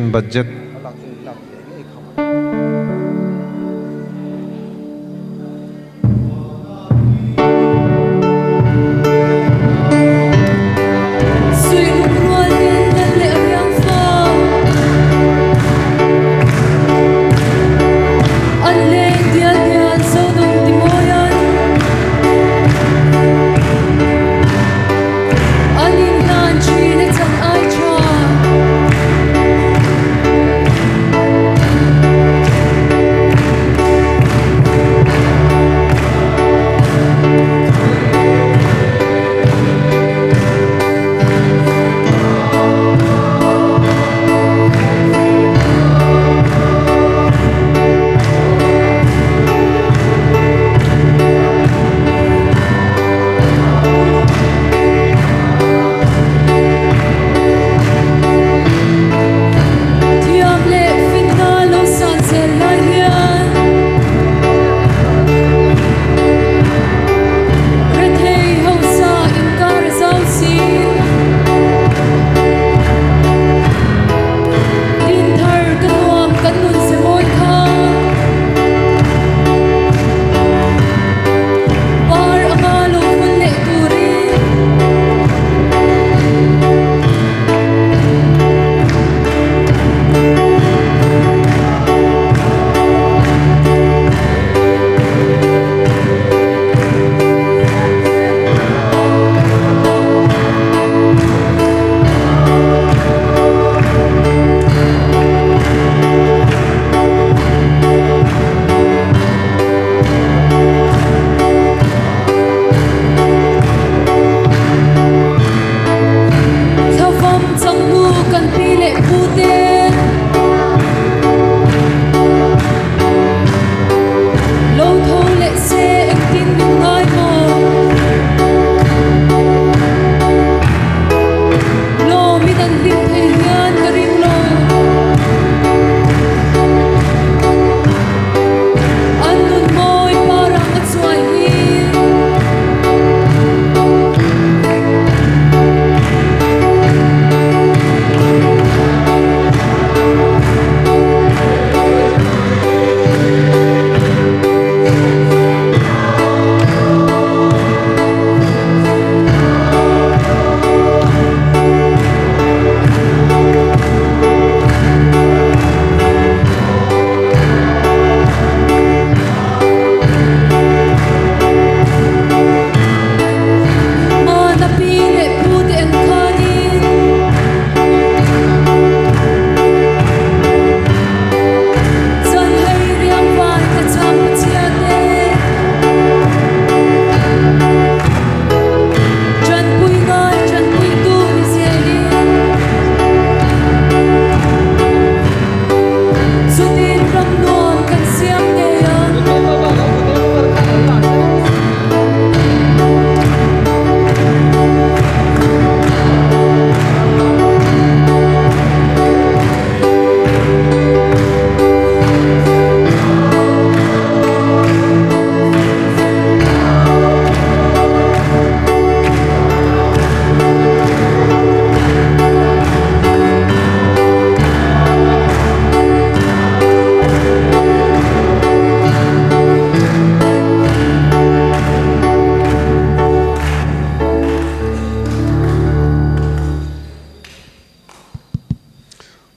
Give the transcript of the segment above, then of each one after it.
Section Budget.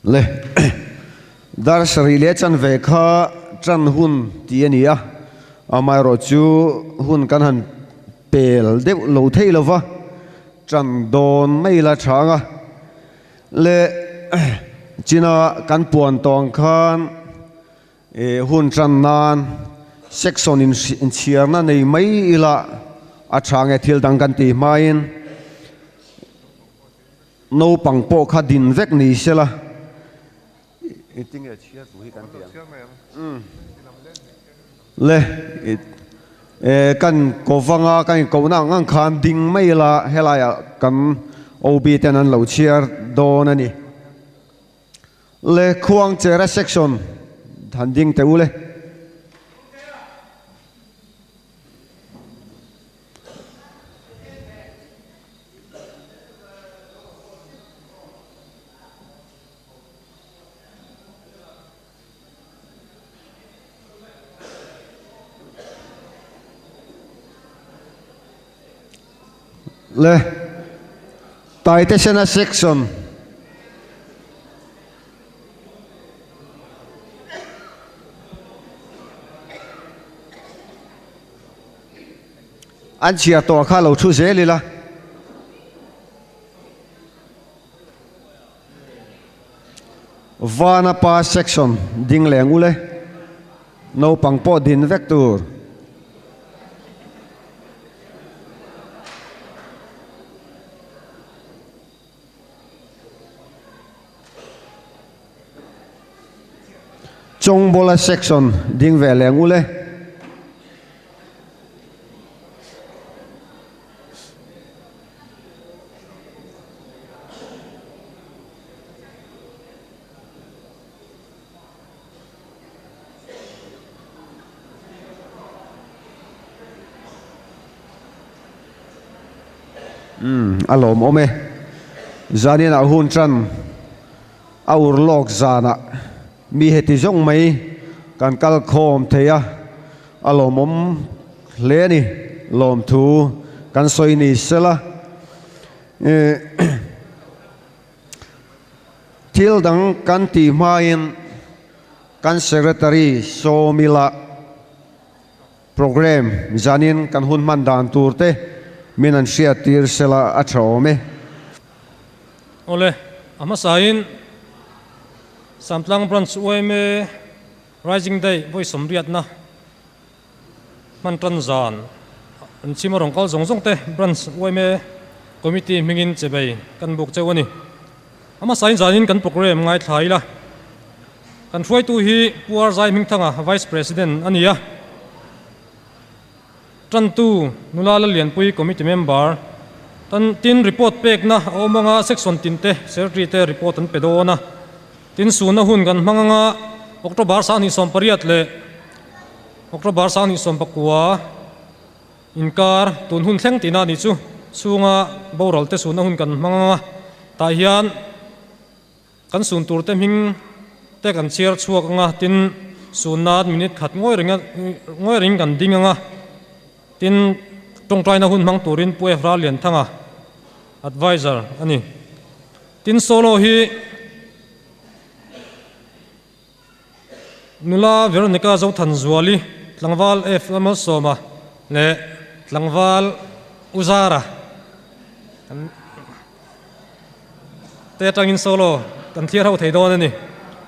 Le dar sarih leh chanve kha tan hun tih a ni a, amaherawhchu hun kan han pel deuh lo thei lo va, tan dawn mai la tha ang a. Le china kan puan tawng khan hun tan nan section inchhiarna nei mai ila a tha nge thil dang kan tih hmain naupang pawh kha din vek ni sela tinge chhiar tur hi kan ti ang le kan kovanga kan inkohna ang ang khan ding mai ila helaiah kan OB ten an lo chhiar dawn a ni. Le khuang chera section han ding teh u le. Le Taitesena section. An chhiar tawh kha lo thu zel ila. Vana pa section ding leng ule. Naupang pawh din vek tur. Chawngbawla section ding ve leng ule. Umm a lawmawm e. Zanin ah hun tan a ur lawk zanah mi heti zawng mai kan kal khawm thei a, a lawmawm hle a ni. Lawmthu kan sawi ni sela. Thil dang kan tih hmain kan Secretary Sawmila programme zanin kan hun hman dan tur te min an hriattir sela a tha awm e. Awle, a hmasain Samtlang Branch yma Rising Day vawi sawmriatna Hman tan zan an chhim a rawn kal zawng zawng te Branch yma Committee hmingin che bei kan buk cheu a ni. A hmasain zanin kan programme ngaithla ila. Kan hruaitu hi Pu Arzai Hmingthanga Vice President a ni a. Tantu nula Lallianpui Committee member tan tin report pekna a awm anga section tin te Secretary te report an pe dawn a. Tin suna hun kan hmang anga October 28 leh October 29 inkar tun hun thleng tihna a nih chu. Chhunga boral te suna hun kan hmang anga tah hian kan sun tur te hming te kan chhiar chhuak anga tin sunna minute khat ngawi ring ngawi ring kan ding anga tin tawngtaina hun hmang turin Pu Efra Lianthanga adviser a ni. Tin solo hi Nula Veronica Zothanzuali, tlangval F Malsawma leh tlangval U Zara kan te atangin solo kan thlir ho thei dawn a ni.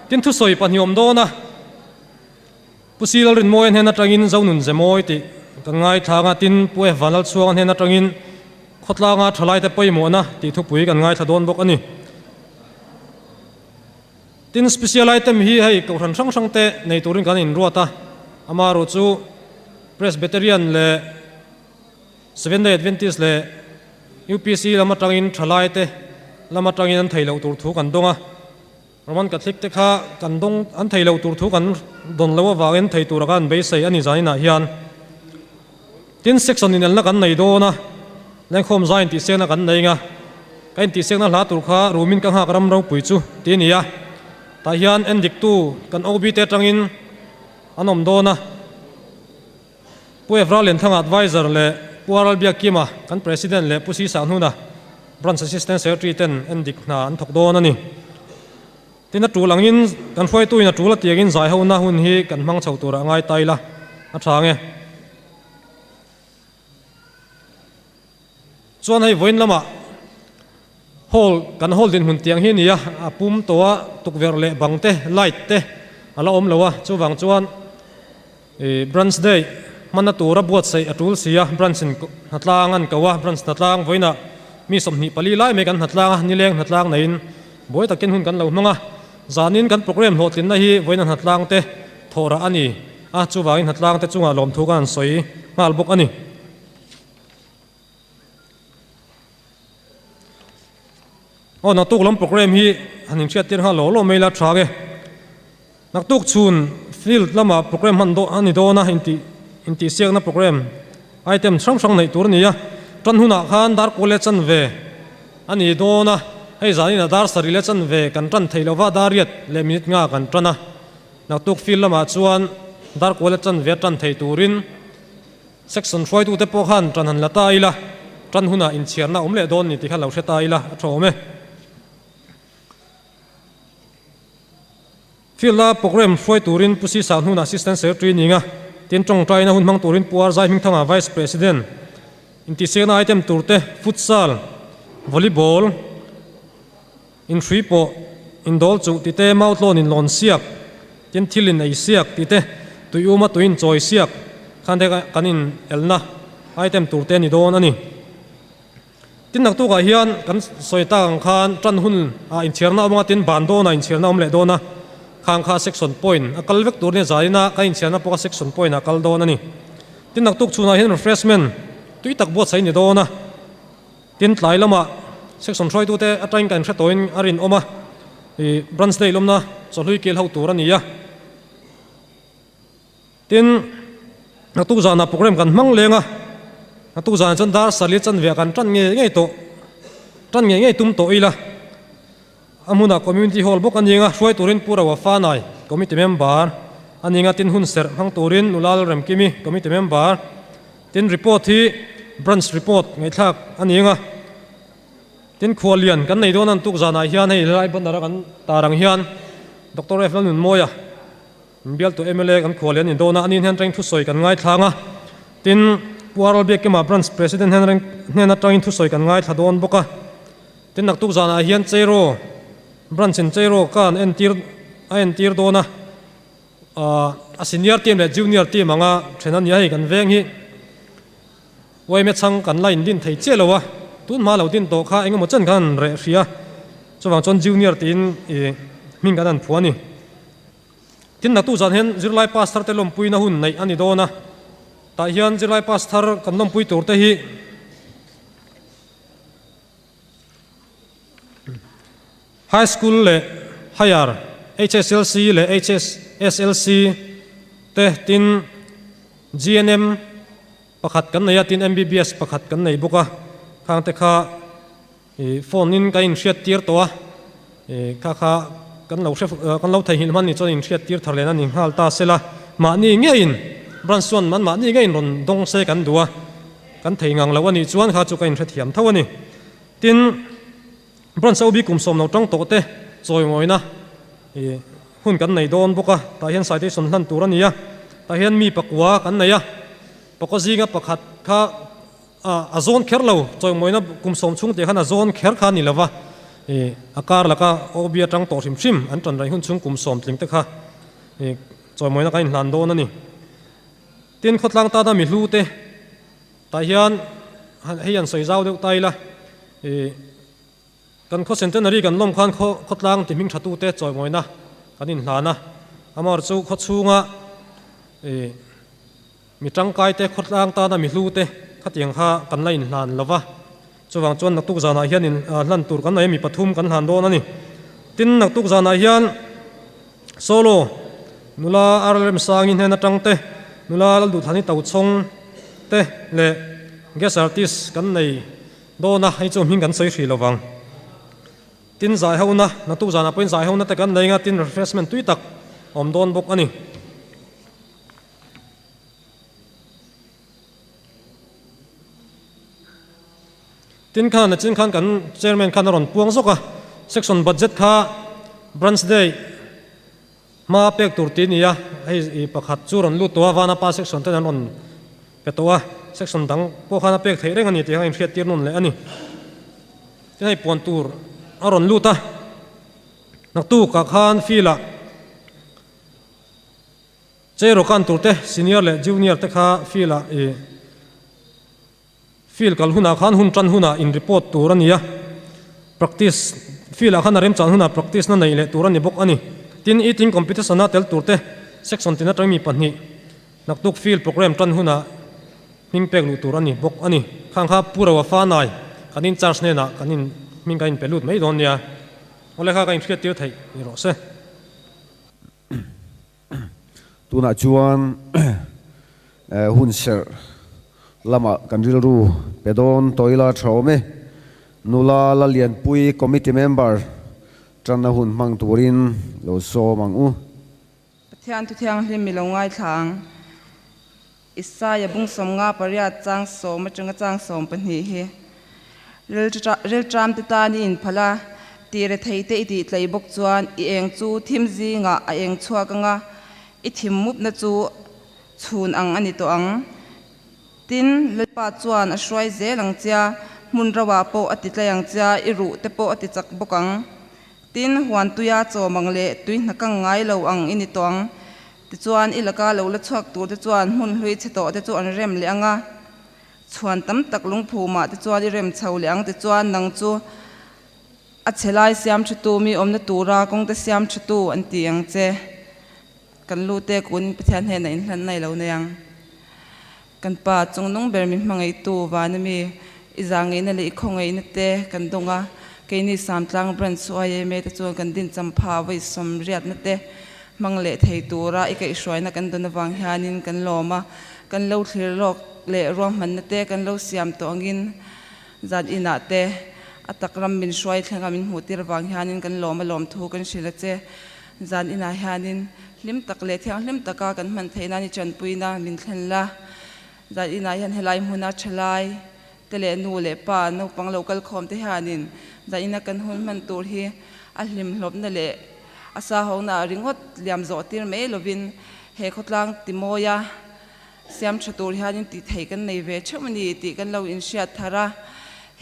Tin thusawi pahnih awm dawn a, Pu Si Lalrinmawia hnen atangin Zonun Zemawi tih kan ngaithla a, tin Pu F Vanlalchhuanga hnen atangin Khawtlanga Thalaite Pawimawhna tih thupui kan ngaithla dawn bawk a ni. Tin special item hi hei kohhran hrang hrang te nei turin kan inruat a, amaherawh chu Presbyterian leh Seventh Day Adventist leh UPC lam atangin thalaite lam atangin an thei loh tur thu kan dawng a, Roman Catholic te kha kan dawng an thei loh tur thu kan dawn loh avangin thei tura kan beisei a ni zaninah hian. Tin section inelna kan nei dawn a, lengkhawm zai intihsiakna kan nei nga, ka intihsiakna hla tur kha rumin ka nghak ram ropui chu ti a ni a, tah hian endiktu kan OB te atangin an awm dawn a. Pu Evra Lianthanga Adviser leh Pu Aral Biakkima kan President leh Pu Si Sanghnuna Branch Assistant Secretary ten endik hna an thawk dawn a ni. Tin a tul angin kan hruaituin a tul a tiangin zaihona hun hi kan hmang chho turah ngai ta ila a tha ang e. Chuan hei vawiin lamah hall kan hall dinhmun tiang hi a ni a, a pum tawh a tukverh leh bang te light te a la awm lo a, chuvang chuan I Branch Day hmanna tura buatsaih a tul si a, Branch in hnatlang an ko a, Branch hnatlang vawiinah mi 24 lai mai kan hnatlang a, nileng hnatlang neiin buai takin hun kan lo hmang a, zanin kan programme hlawhtlinna hi vawiina hnatlang te thawh rah a ni a, chuvangin hnatlang te chungah lawmthu kan han sawi nghal bawk a ni. Aw naktuk lam programme hi han inhriattir nghal lo lo mai la tha nge. Naktuk chhun field lama programme hman dawn a ni dawn a intih intihsiakna programme item hrang hrang neih tur a ni a. Tan hunah khan dar kual leh chanve a ni dawn a, hei zanin a dar sarih leh chanve kan tan thei lova dar riat leh minute nga kan tan a. Naktuk field lamah chuan dar kual leh chanve a tan thei turin Section hruaitute pawh khan tan han la ta ila. Tan hunah inchhiarna awm leh dawn ni tih kha lo hre ta ila a tha awm e. Field-a programme hruai turin Pu Sisa hnunah Assistant Secretary ni nga, tin tawngtaina hun hmang turin Pu Arzai Hmingthanga Vice President, intihsiakna item turte Futsal, Volleyball, inhrui pawh, indawl chuh tite, mautlawn inlawn siak, tin thil in ei siak tite, tui uma tui in chawi siak khan te kan in elna item turte a ni dawn a ni. Tin naktukah hian kan sawi tak ang khan tan hun ah inchhiarna awm anga tin ban dawnah inchhiarna awm leh dawn a, khang kha section point a kal vek tur nia zaina ka inchhiarna pawh kha section point ah kal dawn a ni. Tin naktuk chhunah hian refreshment tui tak buatsaih ni dawn a, tin tlai lamah section hruaitute atangin kan hre tawhin a rinawm a, ih branch day lawmna chawhlui kil ho tur a ni a. Tin, naktuk zanah program kan hmang leng a, naktuk zanah chuan dar sarli chanve ah kan tan ngei ngei tawh, tan ngei ngei tum tawh ila. A hmunah community hall bawk a ni ang a, hruai turin Pu Roa Fanai, committee member, a ni ang a, tin hun serh hmang turin Nulal Remkimi, committee member, tin report hi branch report ngaihthlak a ni ang a. Tin khuallian kan nei dawn a, naktuk zanah hian hei helai banner a kan tar ang hian Doctor F Lalnunmawia, Bialtu mla kan khual lian in dawn a, ani hian reng thusawi kan ngaithlang a, tin Pu Arul Biakkima Branch President hian reng hnen atangin thusawi kan ngaithla dawn bawk a, tin naktuk zanah hian Cheiro Branch in Cheiro ka an entir a entir dawn a, a senior team leh junior team anga then a nia hei kan veng hi Uaime chhang kan la indin thei chiah lo a, tun hma lo din tawh kha engemaw chen khan an reh hria, chuvang chuan junior tiin i hming kan an phuah a ni. Tin naktuk zan hian zirlai pass thar te lawmpuina hun neih a ni dawn a, tah hian zirlai pass thar kan lawmpui tur te hi High School leh Higher, HSLC leh HSSLC, te tin GNM pakhat kan nei a, tin MBBS pakhat kan nei bawk a, khang te kha I phone in ka inhriat tir tawh a, i kha kha kan lo hre kan lo theihnghilh hman ni chuan inhriat tir thar leh na ni nghal ta sela, mahni ngeiin branch chuan an mahni ngeiin rawn dawng se kan duh a, kan thei ngang loh a nih chuan kha chu ka inhrethiam tho a ni. Tin, branch OB kum sawm lo tang tawh te chawimawina i hun kan nei dawn bawk a, tah hian citation hlan tur a ni a, tah hian mi pakua kan nei a, pakua zinga pakhat kha A zawn kher lo, chawimawina kum sawm chhung tih khan a zawn kher kha a ni lo va, ih a kar laka OB atang tawh hrim hrim an tan raih hun chhung kum sawm tling te kha ih chawimawina kan inhlan dawn a ni. Tin, khawtlang tana mi hlu te tah hian hei an sawi zau deuh ta ila, ih kan khaw centenary kan lawm khan khaw khawtlang ti hming tha tute chawimawina kan inhlan a, amaherawhchu khaw chhunga ih Mi tangkaite khawtlang tana mi hlute khatiang kha kan la inhlan lo va, chuvang chuan naktuk zanah hian in hlan tur kan nei a, mi pathum kan hlan dawn a ni. Tin, naktuk zanah hian solo nula RLM Sangi hnen atang te, nula Lalduhthani Tochhawng te leh guest artist kan nei dawn a, hei chu hming kan sawi hrih lo vang. Tin zaihona, naktuk zanah pawhin zaihona te kan nei anga, tin refreshment tui tak a awm dawn bawk a ni. Tin khan a chin khan kan chairman khan a rawn puang zawk a, section budget kha branch day hma pek tur tih a ni a, hei i pakhat chu rawn lut tawh a, Vanapa section ten an rawn pe tawh a, section dang pawh khan a pek theih reng a ni tih kha a inhriattir nawn leh a ni. Tin hei puan tur a rawn lut a, naktukah khan field ah. Chei rawkan tur te senior leh junior te kha field ah i field kal hunah khan hun tan hunah in report tur a ni a, practice field ah khan a remchan hunah practice na neih leh tur a ni bawk a ni. Tin, eating competition a tel tur te section tin atang mi pahnih naktuk field program tan hunah hming pek luh tur a ni bawk a ni. Khang kha Pu Roa Fanai kan in charge hnenah kan in hming kan in pe lut mai dawn nia. Awle kha ka inhriat tir theih ni rawh se. Tunah chuan hun serh lamah kan rilru pe dawn tawh ila tha awm e. Nula Lalianpui Committee Member tanna hun hmang turin lo sawm ang u. Pathian Thuthianghlim mi lo ngaithla ang. Isaia bung 58 chang 10 atanga chang 12 hi. Rilṭamte tan i inphal a, tih retheite i tihtlei bawk chuan i eng chu thim zingah a eng chhuak ang a, i thim mupna chu chhun ang a ni tawh ang. Tin, Lalpa chuan a hruai zel ang che a, hmun roah pawh a titlei ang che a, i ruh te pawh a tichak bawk ang. Tin, huan tuia chawm ang leh tui hna kang ngai lo ang i ni tawh ang. Tichuan, i laka lo la chhuak turte chuan hmun hlui chhe tawhte chu an rem leh ang a. Chhuan tam tak lungphumah te chuan i rem chho leh ang tichuan nang chu a chhe lai siam thatu mi awmna tura kawngte siam thatu an ti ang che. Kan lu te kun Pathian hnenah inhlan nai lo nei ang. Kan Pa chungnung ber min hmangaihtu vana mi i zangeihna leh i khawngaihna te kan dawng a, keini Samtlang Branch YMA te chuan kan dincham pha vawi sawmriatna te hmang leh thei tura i kaihhruaina kan dawn avang hianin kan lawm a, kan lo thlir lawk leh ruahmanna te kan lo siam tawh angin zan inah te a tak ram min hruai thlenga min hmuh tir avang hianin kan lawm a lawmthu kan hrilh a che. Zan inah hianin hlim tak leh thianghlim taka kan hman theih nan i tanpuina min thlen la. Zan inah hian helai hmuna thalai te leh nu leh pa naupang lo kal khawm te hianin zan ina kan hun hman tur hi a hlimhlawpna leh a sahawkna ah ringawt liam zawh tir mai lovin he khawtlang timawia siam tha tur hianin tih theih kan nei ve theuh a ni tih kan lo inhriat thar a.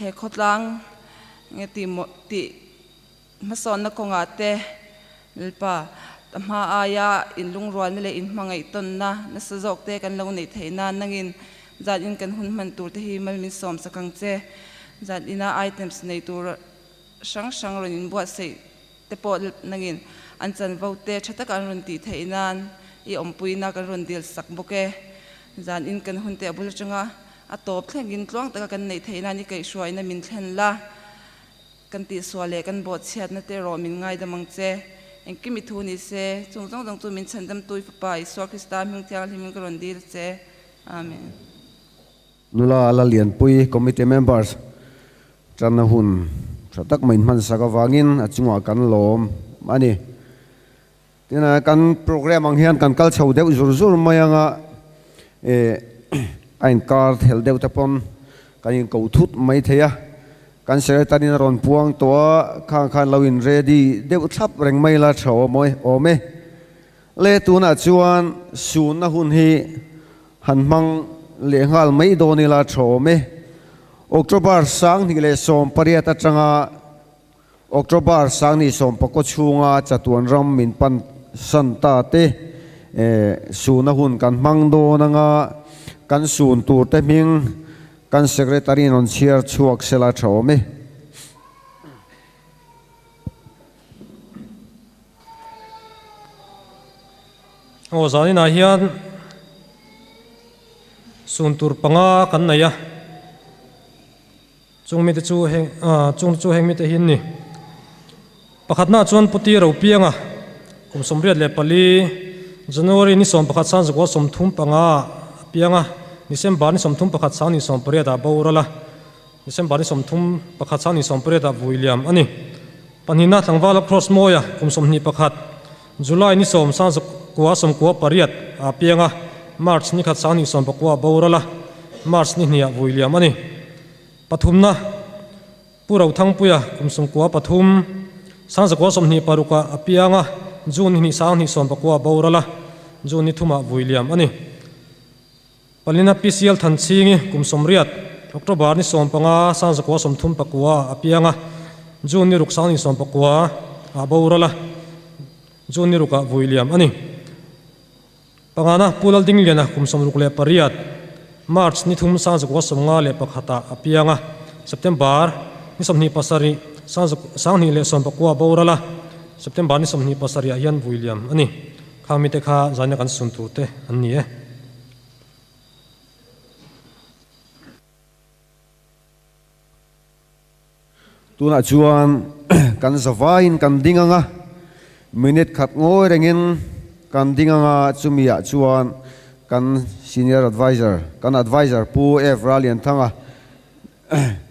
He khawtlang nge tih tih Hmasawnna kawngah te Lalpa ta hma aia inlungrualna leh inhmangaihtawnna nasa zawk te kan lo neih theih nan nangin zan in kan hun hman tur te hi mal min sawm sak ang che. Zan ina items nei tur hrang hrang rawn inbuatsaih te pawh nangin an chanvo te tha taka an rawn tih theih nan i awmpuina kan rawn dil sak bawk e. Zan in kan hun te a bul atanga a tawp thlengin tluang taka kan neih theih nan i kaihhruaina min thlen la. Kan tihsual leh kan bawhchhiatna te erawh min ngaidam ang che. Engkim i thu ni se, chung zawng zawng chu min chhandamtu i Fapa Isua Krista hming thianghlimin ka rawn dil che. Amen. Nula Lalianpui Committee members tanna hun tha tak mai inhmansak avangin a chungah kan lawm a ni. Tin, kan program ang hian kan kal chho deuh zur zur mai anga eh a inkar thelh deuh te pawn kan inko thut mai thei a. Kan secretary in a rawn puang tawh a, khang khan lo in ready deuh thlap reng mai la tha awm awm e. Le tunah chuan sunna hun hi han hmang leh nghal mai dawn ila tha awm e. October 2018 atanga October 2019 chhunga chatuan ram min pan san ta te suna hun kan hmang dawn anga kan sun tur te hming kan Secretary in rawn chhiar chhuak sela tha awm e. Aw zaninah hian sun tur panga kan nei a. Chung mite chu heng chung chu heng mite hi an ni. Pakhatna chuan Puti Ropianga kum 84 January ni 11 1935 a piang a, December ni 31 1918 ah boral a, December ni 31 1918 ah vui liam a ni. Pahnihna Tlangvala Cross Mawia kum 21 July ni 10 1998 ah piang a, March ni 1 1990 ah boral a, March ni 2 ah vui liam a ni. Pathumna, Pu Rothangpuia kum 13, 1926 ah a piang a, June ni 2 1990 ah boral a, June ni 3 ah vui liam a ni. Palina PCL Thanchhingi kum 80, October ni 15 1939 ah a piang a, June ni 6 1990 ah boral a, June ni 6 ah vui liam a ni. Pangana Pu Laldingliana kum 68, March ni 3 1951 ah a piang a, September ni 27 2019 boral a, September ni 27 ah hian vui liam a ni. Khang mite kha zaina kan sun tur te an ni e. Tunah chuan kan zavaiin kan ding ang a, minute khat ngawi rengin kan ding ang a, chumi ah chuan kan senior adviser, kan adviser Pu F Ralianthanga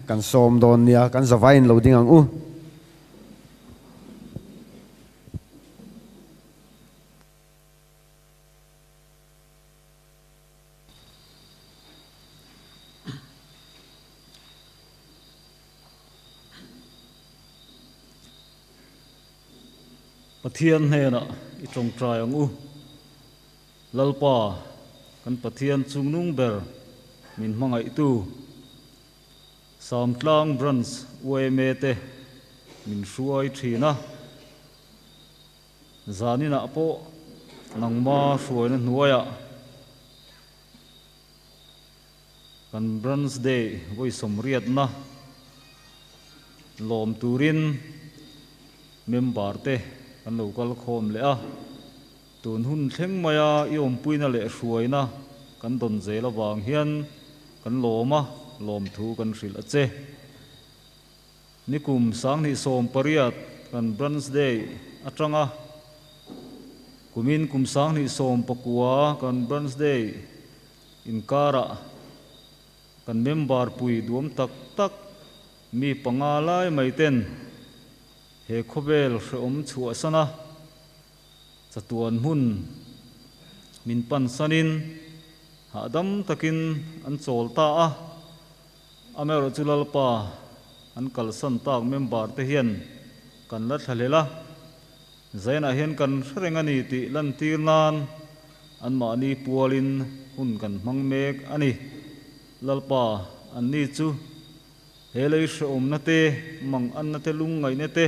kan sawm dawn nia, kan zavaiin lo ding ang u. Pathian hnenah i tawngtai ang u. Lalpa, kan Pathian chungnung ber min hmangaihtu, Samtlang Branch yma te min hruai thin a. Zaninah pawh nangma hruaina hnuaiah kan Branch Day vawi sawmriatna lawm turin member te kan lo kal khawm leh a. Tun hun thleng maia i awmpuina leh hruaina kan dawn zel avang hian kan lawm a, lawmthu kan hrilh a che. Nikum 2018 kan Branch Day atanga kumin kum 2019 kan Branch Day inkarah kan member pui duam tak tak mi panga lai mai ten he khawvel hrehawm chhuahsan a chatuan hmun min pansanin hahdam takin an chawl ta a. Amaherawhchu Lalpa an kalsan tak member te hian kan la thlahlel a, Zainah hian kan hre reng a ni tih lantir nan anmahni pualin hun kan hmang mek a ni. Lalpa, anni chu he lei hrehawmna te, manganna te, lungngaihna te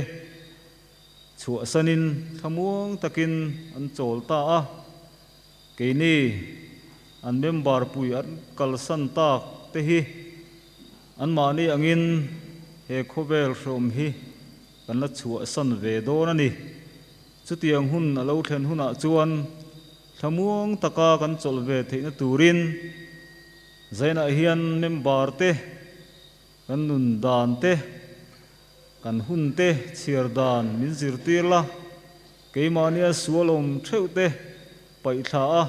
chhuahsanin thlamuang takin an chawl ta a. Keini an member pui an kalsan tak te hi anmahni angin he khawvel hrehawm hi kan la chhuahsan ve dawn a ni. Chutiang hun a lo thlen hunah chuan thlamuang taka kan chawlh ve theihna turin Zainah hian member te kan nun dan te, kan hun te chhiar dan min zirtir la. Keimahnia sual awm theuh te paih thla a,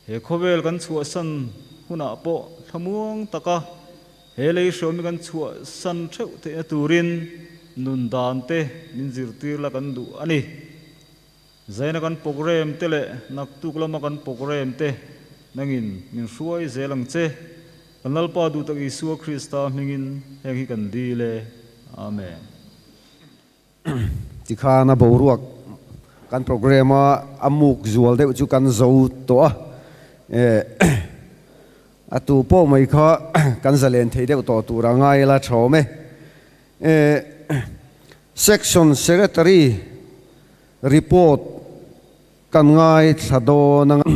he khawvel kan chhuahsan hunah pawh thlamuang taka he lei hriawmi kan chhuahsan theuh theihna turin nun dan te min zirtir la kan duh a ni. Zaina kan program te leh naktuk lama kan program te nangin min hruai zel ang che. Kan Lalpa duhtak Isua Krista hmingin heng hi kan dil e. Amen. Tikhan a boruak kan program a a muk zual deuh chu kan zo tawh a, a tu pawh mai kha kan zalen thei deuh tawh tur a ngai la tha awm e. Section Secretary report kan ngaithla dawn ang a,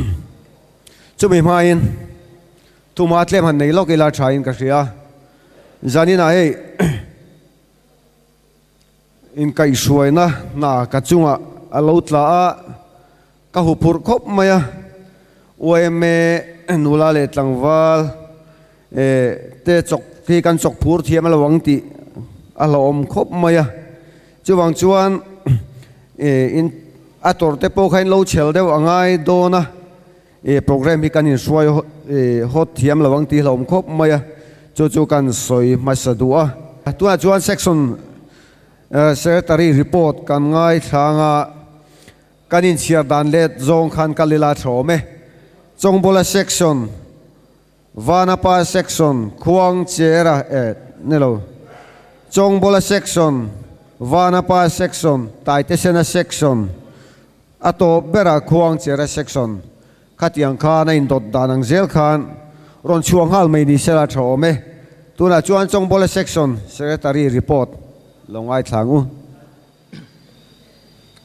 chumi hmain thuma tlem han nei lawk ila thain ka hria. Zaninah hei. Inkaihhruaina hna ka chungah a lo tla a, ka huphurh khawp mai a. Yma nula leh tlangval te chawk hi kan chawk phur thiam lo ang tih a hlauhawm khawp mai a. Chuvang chuan in a tawrh te pawh kha in lo chhel deuh a ngai dawn a, program hi kan inhruai hawt thiam lo ang tih hlauhawm khawp mai a, chu chu kan sawi hmasa duh a. Tunah chuan section secretary report kan ngaithlang a, kan inchhiar dan let zawng khan ka lila thlawm e. Chawngbawla section, Vanapa section, Khuangchera eh ni lo, Chawngbawla section, Vanapa section, Taitesena section, A tawp berah Khuangchera section khatiang khan a indawt dan ang zel khan rawn chhuah nghal mai ni sela tha awm e. Tunah chuan Chawngbawla section secretary report lo ngaithla ang u.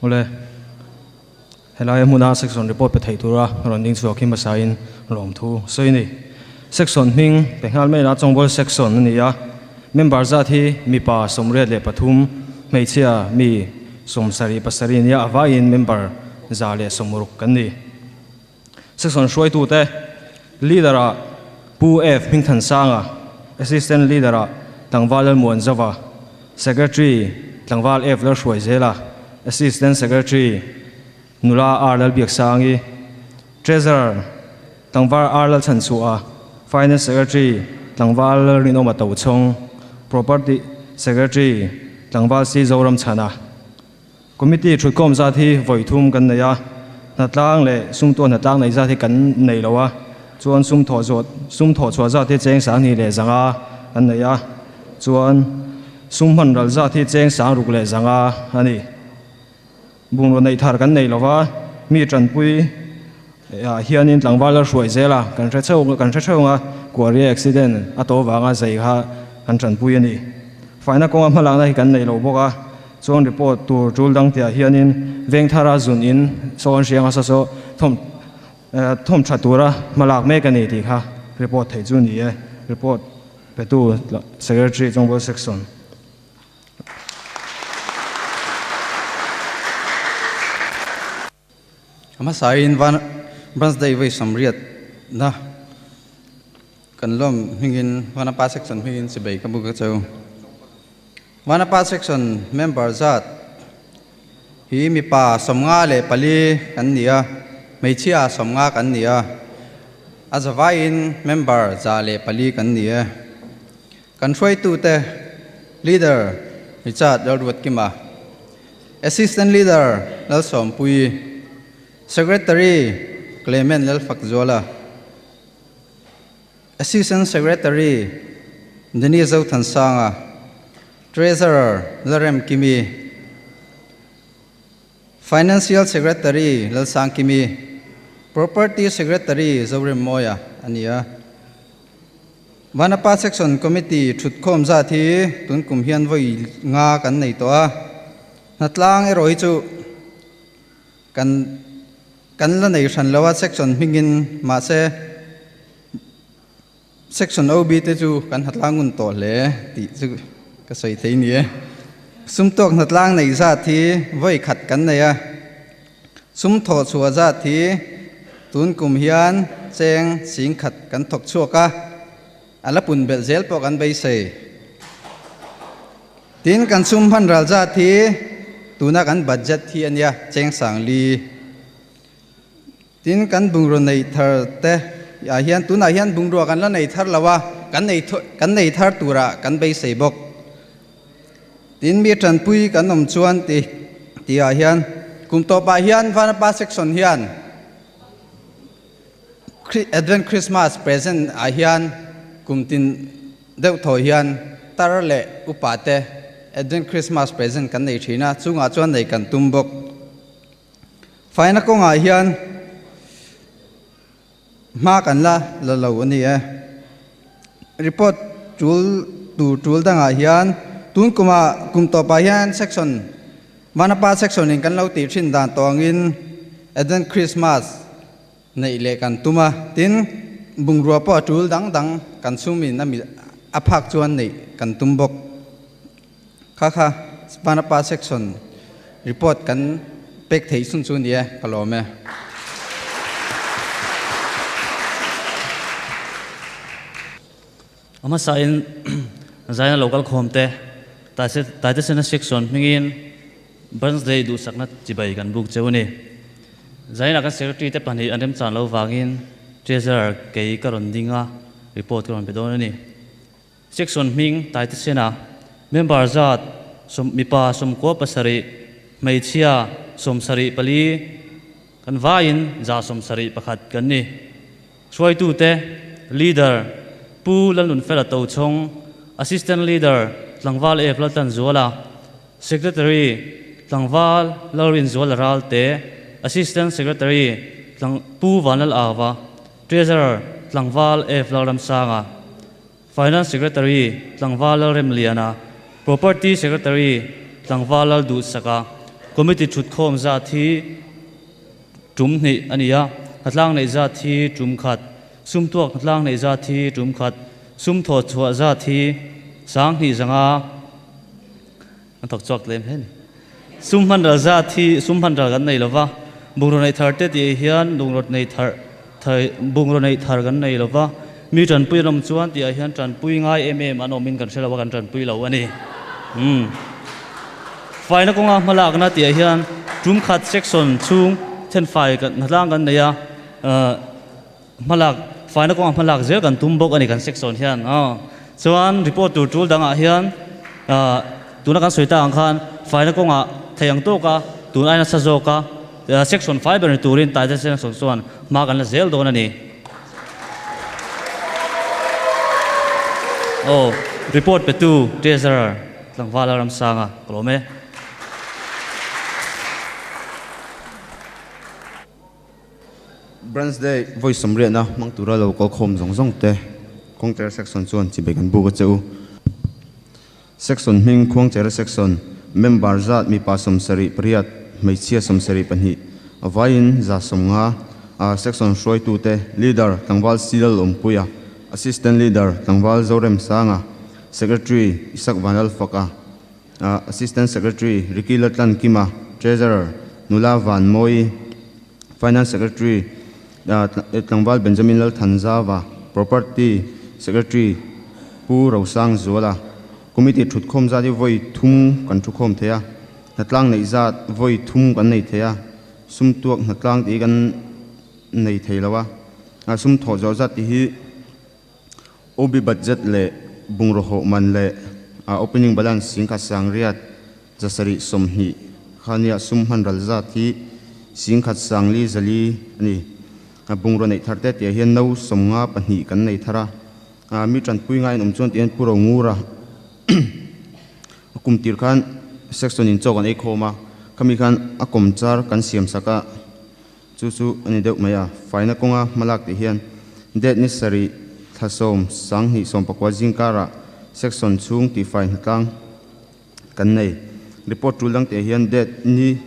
Awle, helai hmuna section report pe thei tura rawn ding chhuak hi hmasain lawmthu sawi a ni. Section hming pe nghal mai la Chawngbawla section a ni a. Member zat hi mipa 83, hmeichhia mi 77 nia a vaiin member 160 kan ni. Section hruaitute Leader-ah Pu F Hmingthansanga, Assistant Leader-ah Tlangval Lalmuanzova, Secretary Tlangval F Lalhruaizela, Assistant Secretary Nula R Lalbiaksangi, Treasurer Tlangval R Lalchhanchhuah, Finance Secretary Tlangval Lalrinawma Tochhawng, Property Secretary Tlangval C Zoramchhana. Committee thutkhawm zat hi vawi thum kan nei a, hnatlang leh sumtuah hnatlang nei zat hi kan nei lo a, chuan sum thawh zawh sum thawh chhuah zat hi cheng 2100 kan nei a, chuan sum hman ral zat hi cheng 6100 a ni. Bungraw neih thar kan nei lova, mi tanpui ah hianin tlangval a hruai zel a, kan hre cheu kan hre theuh ang a, Kuaria accident a to vanga zei kha kan tanpui a ni. Faina kawnga hmalakna hi kan nei lo bawk a, chuan report tur tul dang tihah hianin Vengthara zun in saw an hriang a sa saw thawm thawm tha tura hmalak mek a ni tih kha report theih chu ni e. Report petu Secretary Chawngbawl Section. A hmasain van Branch Day vawi sawmriat na kan lawm hmingin Vanapa Section hmingin chibei ka bu ka cheu. Vanapa Section member zat hi mipa 54 kan ni a, hmeichhia 50 kan ni a, a zavaiin member 104 kan ni e. Kan hruaitute Leader Richard Lalruatkima, Assistant Leader Lalsawmpuii, Secretary Clement Lalfakzuala, Assistant Secretary Denis Zothansanga, Treasurer Lalremkimi, Financial Secretary Lalsangkimi, Property Secretary Zoremmawia a ni a. Vanapa Section Committee thutkhawm zat hi tun kum hian vawi nga kan nei tawh a, hnatlang erawh hi chu kan kan la nei hran lo a section hmingin mahse Section OB te chu kan hnatlang ngun tawh hle tih chu ka sawi thei ni e. Sumtawk hnatlang nei zat hi vawi khat kan nei a, sum thawh chhuah zat hi tun kum hian cheng sing khat kan thawk chhuak a, a la pun belh zel pawh kan beisei. Tin, kan sum hman ral zat hi tuna kan budget hi a nia, cheng sang li. Tin, kan bungraw nei thar te ah hian tunah hian bungrua kan la nei thar lo a, kan nei kan nei thar turah kan beisei bawk. Tin, mi tanpui kan awm chuan ti tih ah hian kum tawpah hian Vanapa section hian Advent Christmas present ah hian kum tin deuh thaw hian tar leh upa te Advent Christmas present kan nei thin a, chungah chuan nei kan tum bawk. Faina kawngah hian hma kan la la lo a ni e. Report tul tur tul dangah hian tun kumah kum tawpah hian section Vanapa section in kan lo tih thin dan tawngin Advent Christmas neih leh kan tum a, tin bungrua pawh a tul dang dang kan chhumin a a phak chuan neih kan tum bawk. Kha kha Vanapa section report kan pek thei chhun chu ni e, ka lawm e. A hmasain Zaina local khawmte Taitesena section hmingin Branch Day duhsakna chibai kan buk cheu a ni. Zaina kan secretary te pahnih an remchan lo vangin Treasurer kei ka rawn ding a, report ka rawn pe dawn a ni. Section hming Taitesena member zat mipa 97, hmeichhia 74, kan vaiin 171 kan ni. Hruaitute, Leader, Pu Lalnunfela Tochhawng, Assistant Leader, Tlangval Ef Laltlanzuala, Secretary, Tlangval Lalrinzuala Ralte, Assistant Secretary, Tlang Pu Vanlal Ava, Treasurer, Tlangval Ef Lalramsanga, Finance Secretary, Tlangval Lalremliana, Property Secretary, Tlangval Lalduhsaka, Committee thutkhawm zat hi tum hnih a ni a, hnatlang neih zat hi tum khat, sum tuak hnatlang neih zat hi tum khat, sum thawh chhuah zat hi 2000 an thawk chhuak tlem hle a ni. Sum hman ral zat hi sum hman ral kan nei lo va, bungraw neih thar te tih hian bungraw nei thar bungraw neih thar kan nei lo va, mi tanpui an awm chuan tih ah hian tanpui ngai em em an awmin kan hre lo a, kan tanpui lo a ni. Umm. Faina kawnga hmalakna tih ah hian tum khat section chhung thenfai kan hnatlang kan nei a, hmalak faina kawnga hmalak zel kan tum bawk a ni kan section hian. Chuan report tur tul dangah hian tuna kan sawi tak ang khan faina kawngah thei ang tawka tun aina sa zawka section fai ber ni turin Taite section chuan hma kan la zel dawn a ni. Aw report petu Treasurer Tlangvala Ramsanga ka lawm e. Branch Day vawi sawmriatna hmang tura lo kal khawm zawng zawng te Kawngchera Section chuan chibei kan buk a che u. Section hming Khuangchera Section member zat mipa 78, hmeichhia 72, a vaiin 150 a Section hruaitute Leader Tlangval Silal Awmpuia, Assistant Leader Tlangval Zoremsanga, Secretary Isak Vanlalfaka, Assistant Secretary Ricky Latlan Kima, Treasurer Nula Van Mawi, Finance Secretary Tlangval Benjamin Lalthanzava, Property Secretary Pu Rosang Zuala, Committee thutkhawm zat hi vawi thum kan thukhawm thei a, hnatlang neih zat vawi thum kan nei thei a, sum tuak hnatlang tih hi kan nei thei lo a, sum thawh zawh zat tih hi OB budget leh bungraw hawh man leh opening balance singkhat sangriat 720 kha nia sum hman ral zat hi 10 sangli 400 a ni. Bungraw neih thar te tih ah hian no 52 kan nei thar a, mi tanpui ngaiin awm chuan tih hian Pu Rongura kum tir khan section in chaw kan ei khawm a, khami khan a kawm char kan siam sak a. Chu chu a ni deuh mai a, faina kawnga hmalak tih hian date ni sarih thla sawm sanghnih sawmpakua zingkarah section chhung tihfai hnatlang kan nei. Report tul dang tih hian date ni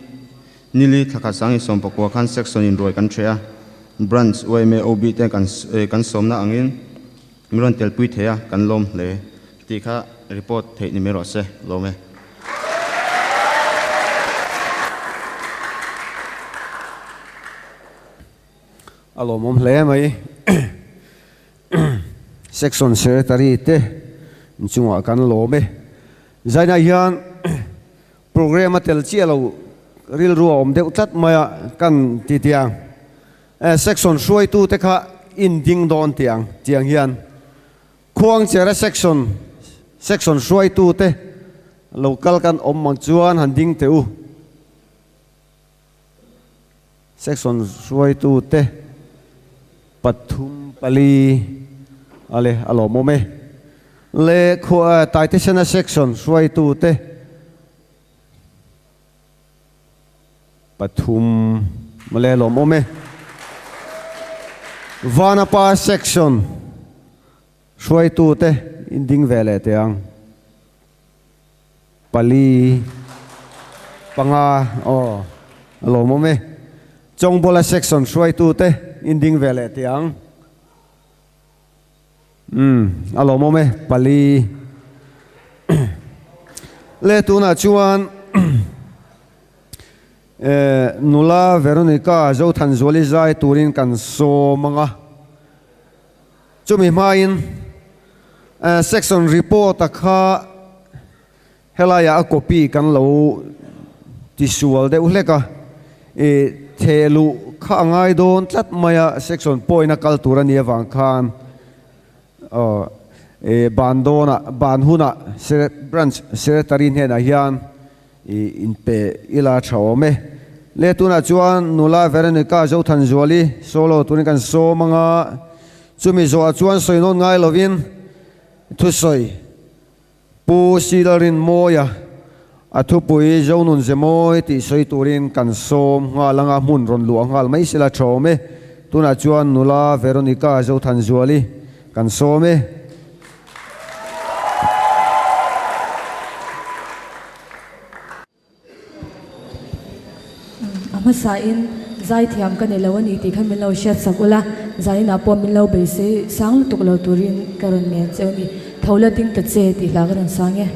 nili thla khat sanghnih sawmpakua khan section in ruai kan hreh a, branch yma OB te kan kan sawmna angin min rawn telpui thei a, kan lawm hle tih kha report theih ni mai rawh se, lawm e. A lawmawm hle mai. Section Secretary te inchungah kan lawm e. Zainah hian program a tel chiah lo rilru a awm deuh tlat mai a kan ti tiang. Section hruaitu te kha in ding dawn tiang tiang hian Khuangchera section section hruaitu te lo kal kan awm ang chuan han ding teh u. Section hruaitu te pathum pali a le a lawmawm e. Le khua Taitesena section hruaitu te pathum le lawmawm e. Vanapa section hruaitu te in ding ve leh teh ang. Pali panga aw a lawmawm e. Chawngbawla section hruaitu te in ding ve leh teh ang. Umm a lawmawm e pali le tunah chuan nula Veronica Zothanzuali zai turin kan sawm ang a, chumi hmain section report a kha Helaiah a copy kan lo tisual deuh hlek a, i theh luh kha a ngai dawn tlat mai a, section point a kal tur a nih avang khan aw i ban dawnah ban hunah branch secretary hnenah hian i inpe ila tha awm e. Le tunah chuan nula Veronica Zothanzuali solo turin kan sawm anga, chumi zawhah chuan sawi nawn ngai lovin thusawi Pu Silalrinmawia a thupui Zonun Zemawi tih sawi turin kan sawm nghal anga hmun rawn luah nghal mai sela tha awm e. Tunah chuan nula Veronica Zothanzuali kan sawm e. A hmasain zaithiam ka ni lo a ni tih kha min lo hriat sak ula, zaninah pawh min lo beisei sang lutuk lo turin ka rawn ngen che a ni. Tho la ding ta che tih hla ka rawn sang e.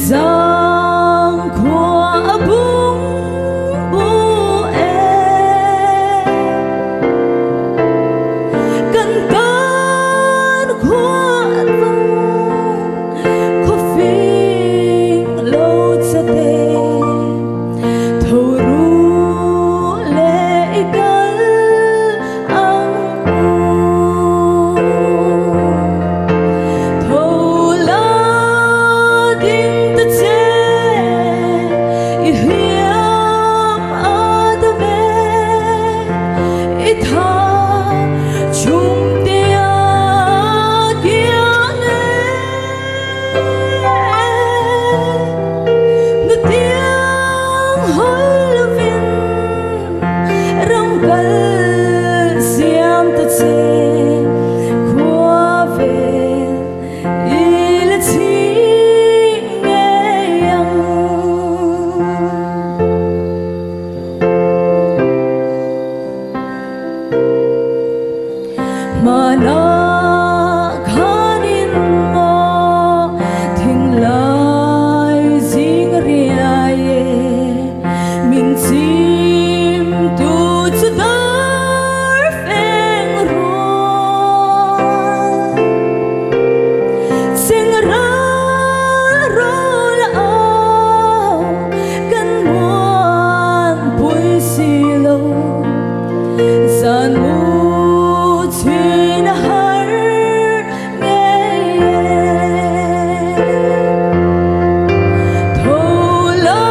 Zang khua a bung bu e. Kan tan khua a tlung khuafing lo chate. Tho ru le i kal ang u. Tho la ding ta che i hliam a dam e. I tha chum te a kiang e. Nu tiang hawi lovin ram kal siam ta che khua vel i la chhing ngei ang. Hmanah khanin maw thinlai zing riai e, min chim tu chu dar feng rual. Cheng ral rawl au kan muan pui si lo. Zan mu chhin a har ngei e. Tho la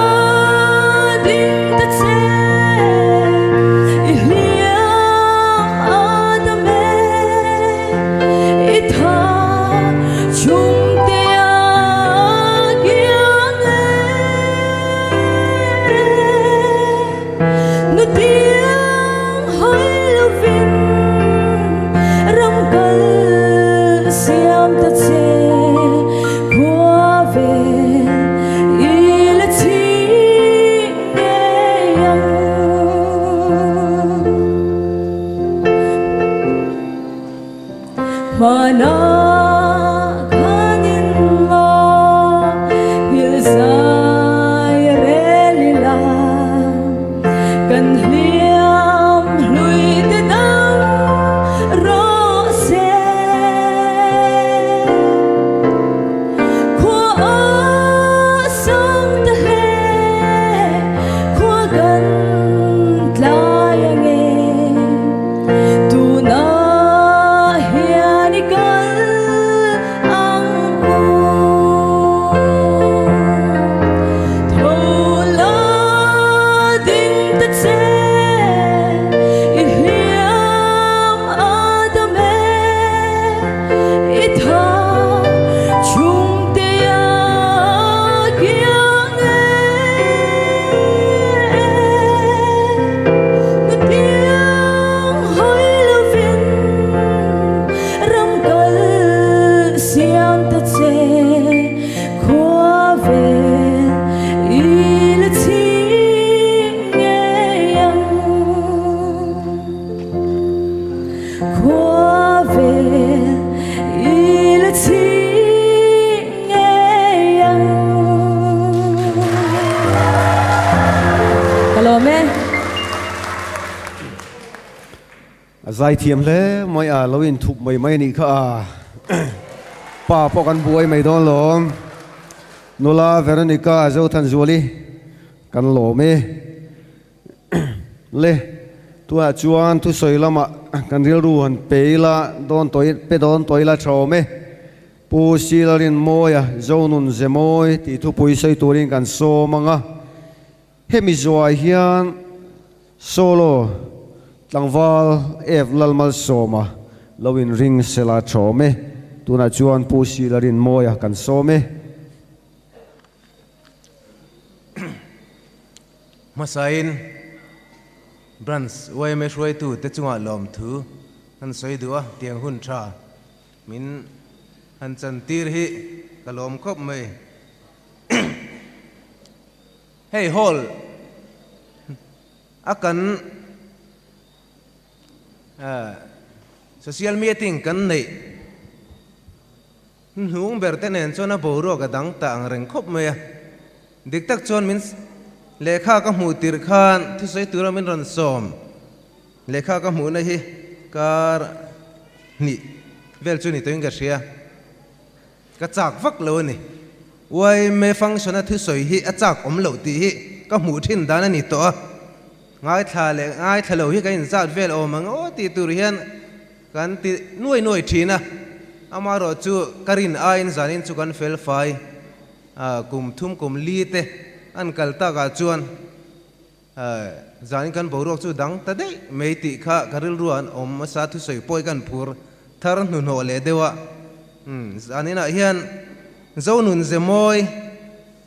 ding ta che i hliam a dam e. I tha chung te a kiang e. Nu tiang hawi lovin ram kal siam ta che khua vel i la chhing ngei ang. Hmanah khanin maw nghilh zai rel ila kan hliam hlui te dam rawh se. Khua a sang ta hle, khua kan tlai ange. Tunah hian i kal ang u. Tho la ding ta che i hliam a dam e. I tha chung te a kiang e. Nu tiang hawi lovin ram kal siam ta che khua vel i la chhing ngei ang. Khua vel i la chhing ngei ang. Ka lawm e. A zaithiam hle mai a, lo inthup mai mai a nih kha a. Pa pawh kan buai mai dawn lawm. Nula Veronica Zothanzuali kan lawm e. Le, tunah chuan thusawi lamah kan rilru han pe ila dawn tawh pe dawn tawh ila tha awm e. Pu Silarinmawia Zonun Zemawi tih thupui sawi turin kan sawm ang a. Hemi zuai hian solo tlangval F Lalmalsawma lo inring sela tha awm e. Tunah chuan Pu Silarinmawia kan sawm e. Hmasain Branch yma hruaitu te chungah lawmthu han sawi duh a, tiang hun tha min han chantir hi ka lawm khawp mai. Hei hall a kan social meeting kan neih. Hnung ber te nen chuan a boruak a dang ta ang reng khawp mai a. Dik tak chuan min lehkha ka hmuh tirh khan thusawi tura min rawn sawm. Lehkha ka hmuhna hi kar hnih vel chu ni tawhin ka hria. Ka chak vak lo a ni. Yma function a thusawi hi a chak awm loh tih hi ka hmuh thin dan a ni tawh a. Ngaithla leh ngaithla lo hi ka inzat vel awm ang aw tih tur hian kan ti nuai nuai thin a. Amaherawh chu ka rin aiin zanin chu kan fel fai a, kum thum kum li te an kal takah chuan Zanin kan boruak chu dang ta daih mai tih kha ka rilru an awm hmasa thusawi pawh hi kan phur thar hnuhnawh leh deuh a. Zaninah hian Zonun ze mawi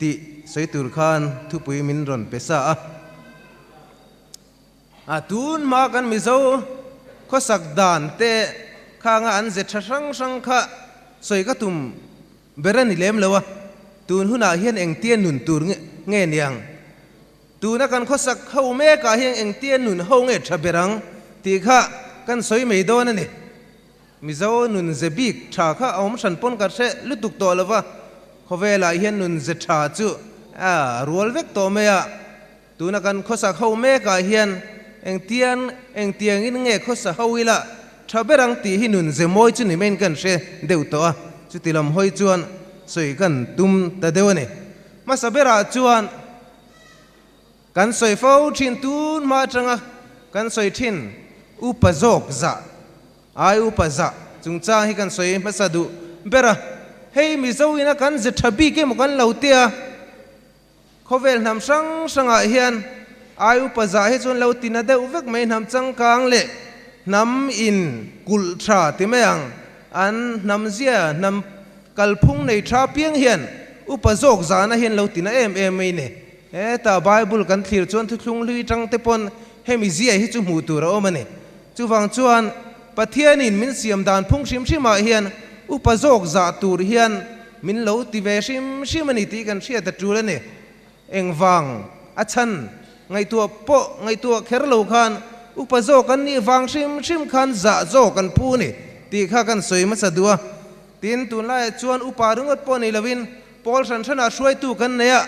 tih sawi tur khan thupui min rawn pe sa a. A tun hma kan Mizo khawsak dan te khanga an ze tha hrang hrang kha sawi ka tum ber a ni lem lo a. Tun hunah hian engtia nun tur nge niang? Tuna kan khawsak ho mekah hian engtia nun ho nge tha ber ang tih kha kan sawi mai dawn a ni. Mizo nun ze bik tha kha a awm hran pawn ka hre lutuk tawh lo va, khawvelah hian nun ze tha chu a rual vek tawh mai a. Tuna kan khawsak ho mekah hian engtian engtiangin nge khawsa ho ila tha ber ang tih hi nun ze mawi chu ni maiin kan hre deuh tawh a, chuti lam hawi chuan sawi kan tum ta deuh a ni. Hmasa berah chuan kan sawi fo thin tun hma atanga kan sawi thin upa zawk zah ai upa zah chungchang hi kan sawi hmasa duh ber a, hei Mizo ina kan ze tha bik emaw kan lo tia khawvel hnam hrang hrangah hian ai upa zah hi chuan lo tina deuh vek mai hnam changkang leh hnam in kulh tha ti mai ang an hnam zia hnam Kalphung nei tha piang hian upa zawk zana hian lo tina em em mai ni. Heta Bible kan thlir chuan thuthlung hlui tang te pawn hemi zia hi chu hmuh tur a awm a ni. Chuvang chuan Pathianin min siam dan phung hrim hrimah hian upa zawk zah tur hian min lo ti ve hrim hrim a ni tih kan hriat a tul a ni. Engvang a chhan ngaihtuah pawh ngaihtuah kher lo khan upa zawk an nih vang hrim hrim khan zah zawk an phu ni tih kha kan sawi hmasa duh a. Tin, tunlaiah chuan upa ringawt pawh nei lovin pawl hran hranah hruaitu kan nei a,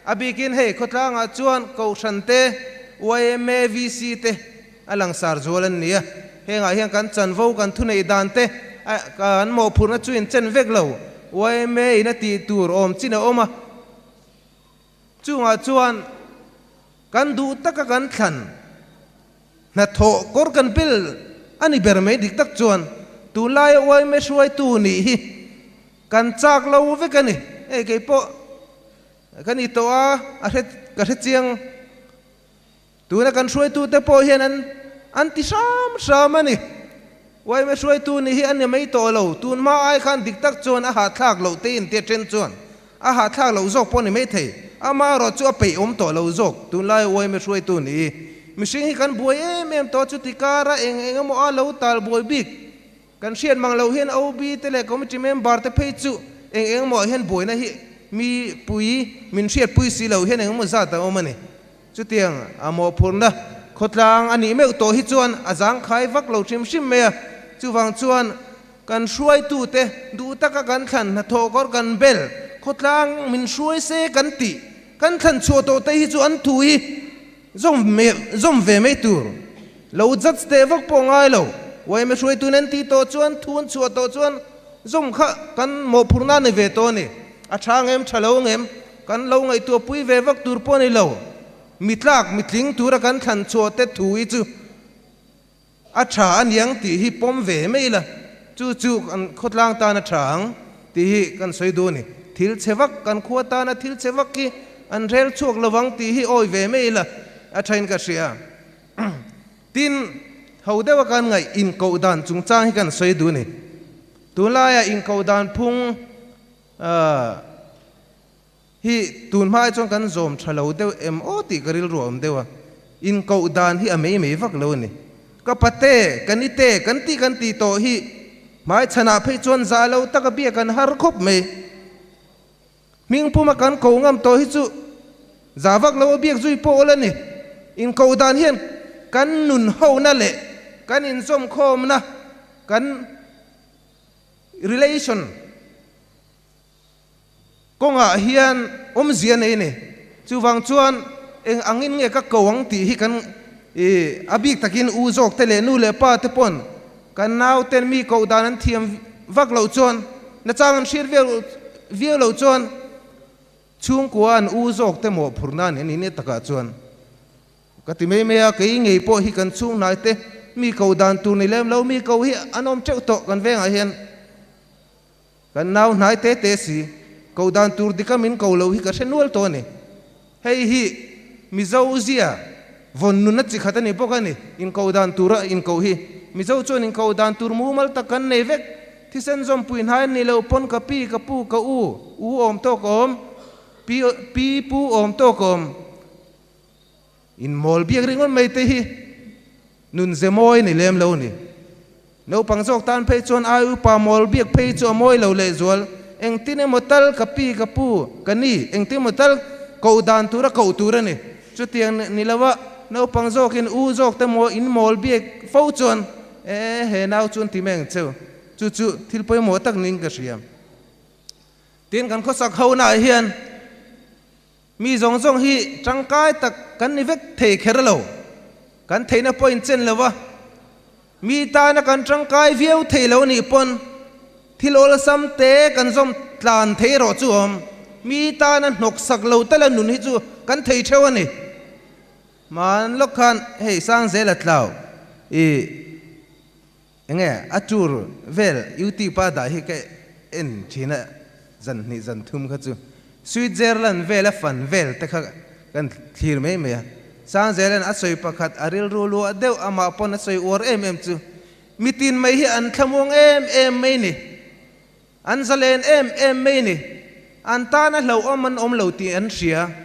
a bikin hei khawtlangah chuan Kohhran te, yma, VC te a langsar zual an ni a. Hengah hian kan chanvo, kan thuneih dan te, kan mawhphurhna chu inchen vek lo. Yma in a tih tur awm chin a awm a, chungah chuan kan duh taka kan thlan. Hnathawh kawr kan bel a ni ber mai dik tak chuan tunlaia yma hruaitu nih hi kan chak lo vek a ni. Hei kei pawh ka ni tawh a, a hre ka hre chiang. Tuna kan hruaitute pawh hian an an ti hram hram a ni. Yma hruaitu nih hi a ni mai tawh lo. Tun hma ai khan dik tak chuan a hahthlak loh te in tia then chuan a hahthlak loh zawk pawh a ni mai thei. Amaherawh chu a peih awm tawh lo zawk. Tunlaia yma hruaitu nih hi mihring hi kan buai em em tawh a, chuti kara eng eng emaw a lo tal buai bik kan hriat mang loh hian OB te leh committee member te phei chu eng eng emaw ah hian buaina hi mi pui min hriatpui si lo hian eng emaw zat a awm a ni. Chutiang a mawhphurhna khawtlang a nih meuh tawh hi chuan a zangkhai vak lo hrim hrim mai a, chuvang chuan kan hruaitute duh taka kan thlan hnathawh kawr kan bel khawtlang min hruai se kan tih kan thlan chhuah tawh te hi chu an thu hi zawm zawm ve mai tur lo judge teh vak pawh ngai lo. Yma hruaitun an tih tawh chuan thu an chhuah tawh chuan zawm kha kan mawhphurhna a ni ve tawh a ni. A tha ngem tha lo ngem Kan lo ngaihtuah pui ve vak tur pawh a ni lo. Mi tlak, mi tling tura kan thlan chhuah te thu hi chu a tha a niang tih hi pawm ve mai ila, chu chu kan khawtlang tan a tha ang tih hi kan sawi duh a ni. Thil chhe vak, kan khua tana thil chhe vak hi an rel chhuak lo vang tih hi awi ve mai ila a thain ka hria. Tin, ho deuha kan ngaih inkoh dan chungchang hi kan sawi duh a ni. Tunlaiah inkoh dan phung Hi tun hma ai chuan kan zawm tha lo deuh em aw tih ka rilru a awm deuh a, inkoh dan hi a mei mei vak lo a ni. Ka pate, ka nite, kan tih kan tih tawh hi hmaichhanah phei chuan zah lo taka bia kan har khawp mai. Hmingpuma kan koh ngam tawh hi chu zah vak lo a biak zui pawh awl a ni. Inkoh dan hian kan nun hona leh kan inzawmkhawmna kan relation. Kawngah hian awmzia nei a ni. Chuvang chuan eng angin nge ka ko ang tih hi kan i a bik takin u zawk te leh nu leh pa te pawn kan nau ten mi koh dan an thiam vak loh chuan nachang an hriat viau viau loh chuan chhungkua an u zawk te mawhphurhna a ni a ni takah chuan ka ti mai mai a, kei ngei pawh hi kan chhung hnai te mi koh dan tur ni lem lo mi koh hi an awm teuh tawh kan vengah hian. Kan nau hnai te te si, ko dan tur dika min ko lo hi ka hre nual tawh a ni. Hei hi Mizo zia vawn nunna chi khat a ni bawk a ni, inko dan tura inkoh hi. Mizo chuan inko dan tur mumal tak kan nei vek. Thisen zawmpui hnai an nih loh pawn ka pi, ka pu, ka u, u awm tawk a awm, pi, pi, pu awm tawk a awm. Inmawl biak ringawt mai te hi nun ze mawi ni lem lo ni. Naupang zawk tan phei chuan ai upa mawl biak phei chu a mawi lo lehzual. Engtin emaw tal ka pi ka pu ka ni, engtin emaw tal koh dan tura koh tur a ni. Chutiang ni lova naupang zawkin u zawk te maw inmawl biak fo chuan e he nau chuan ti mai ang cheu. Chu chu thil pawimawh tak niin ka hria. Tin kan khawsak honaah hian. Mi zawng zawng hi tangkai tak kan ni vek thei kher lo. Kan theihna pawh inchen lo a, mi tana kan tangkai viau thei lo nih pawn thil awlsam te kan zawm tlan thei erawh chu awm. Mi tana hnawksak lo tala nun hi chu kan thei theuh a ni. Hman lawk khan hei Sangzela tlau i enge a tour vel youtube a dah hi ka en thin a, zan hnih zan thum kha chu Switzerland vel a fan vel te kha kan thlir mai mai a, Sangzelan a sawi pakhat a rilru luah deuh amah pawn a sawi uar em em chu mitin mai hi an thlamuang em em mai ni, an zalen em em mai ni, an tan a hlauhawm an awm lo tih an hria.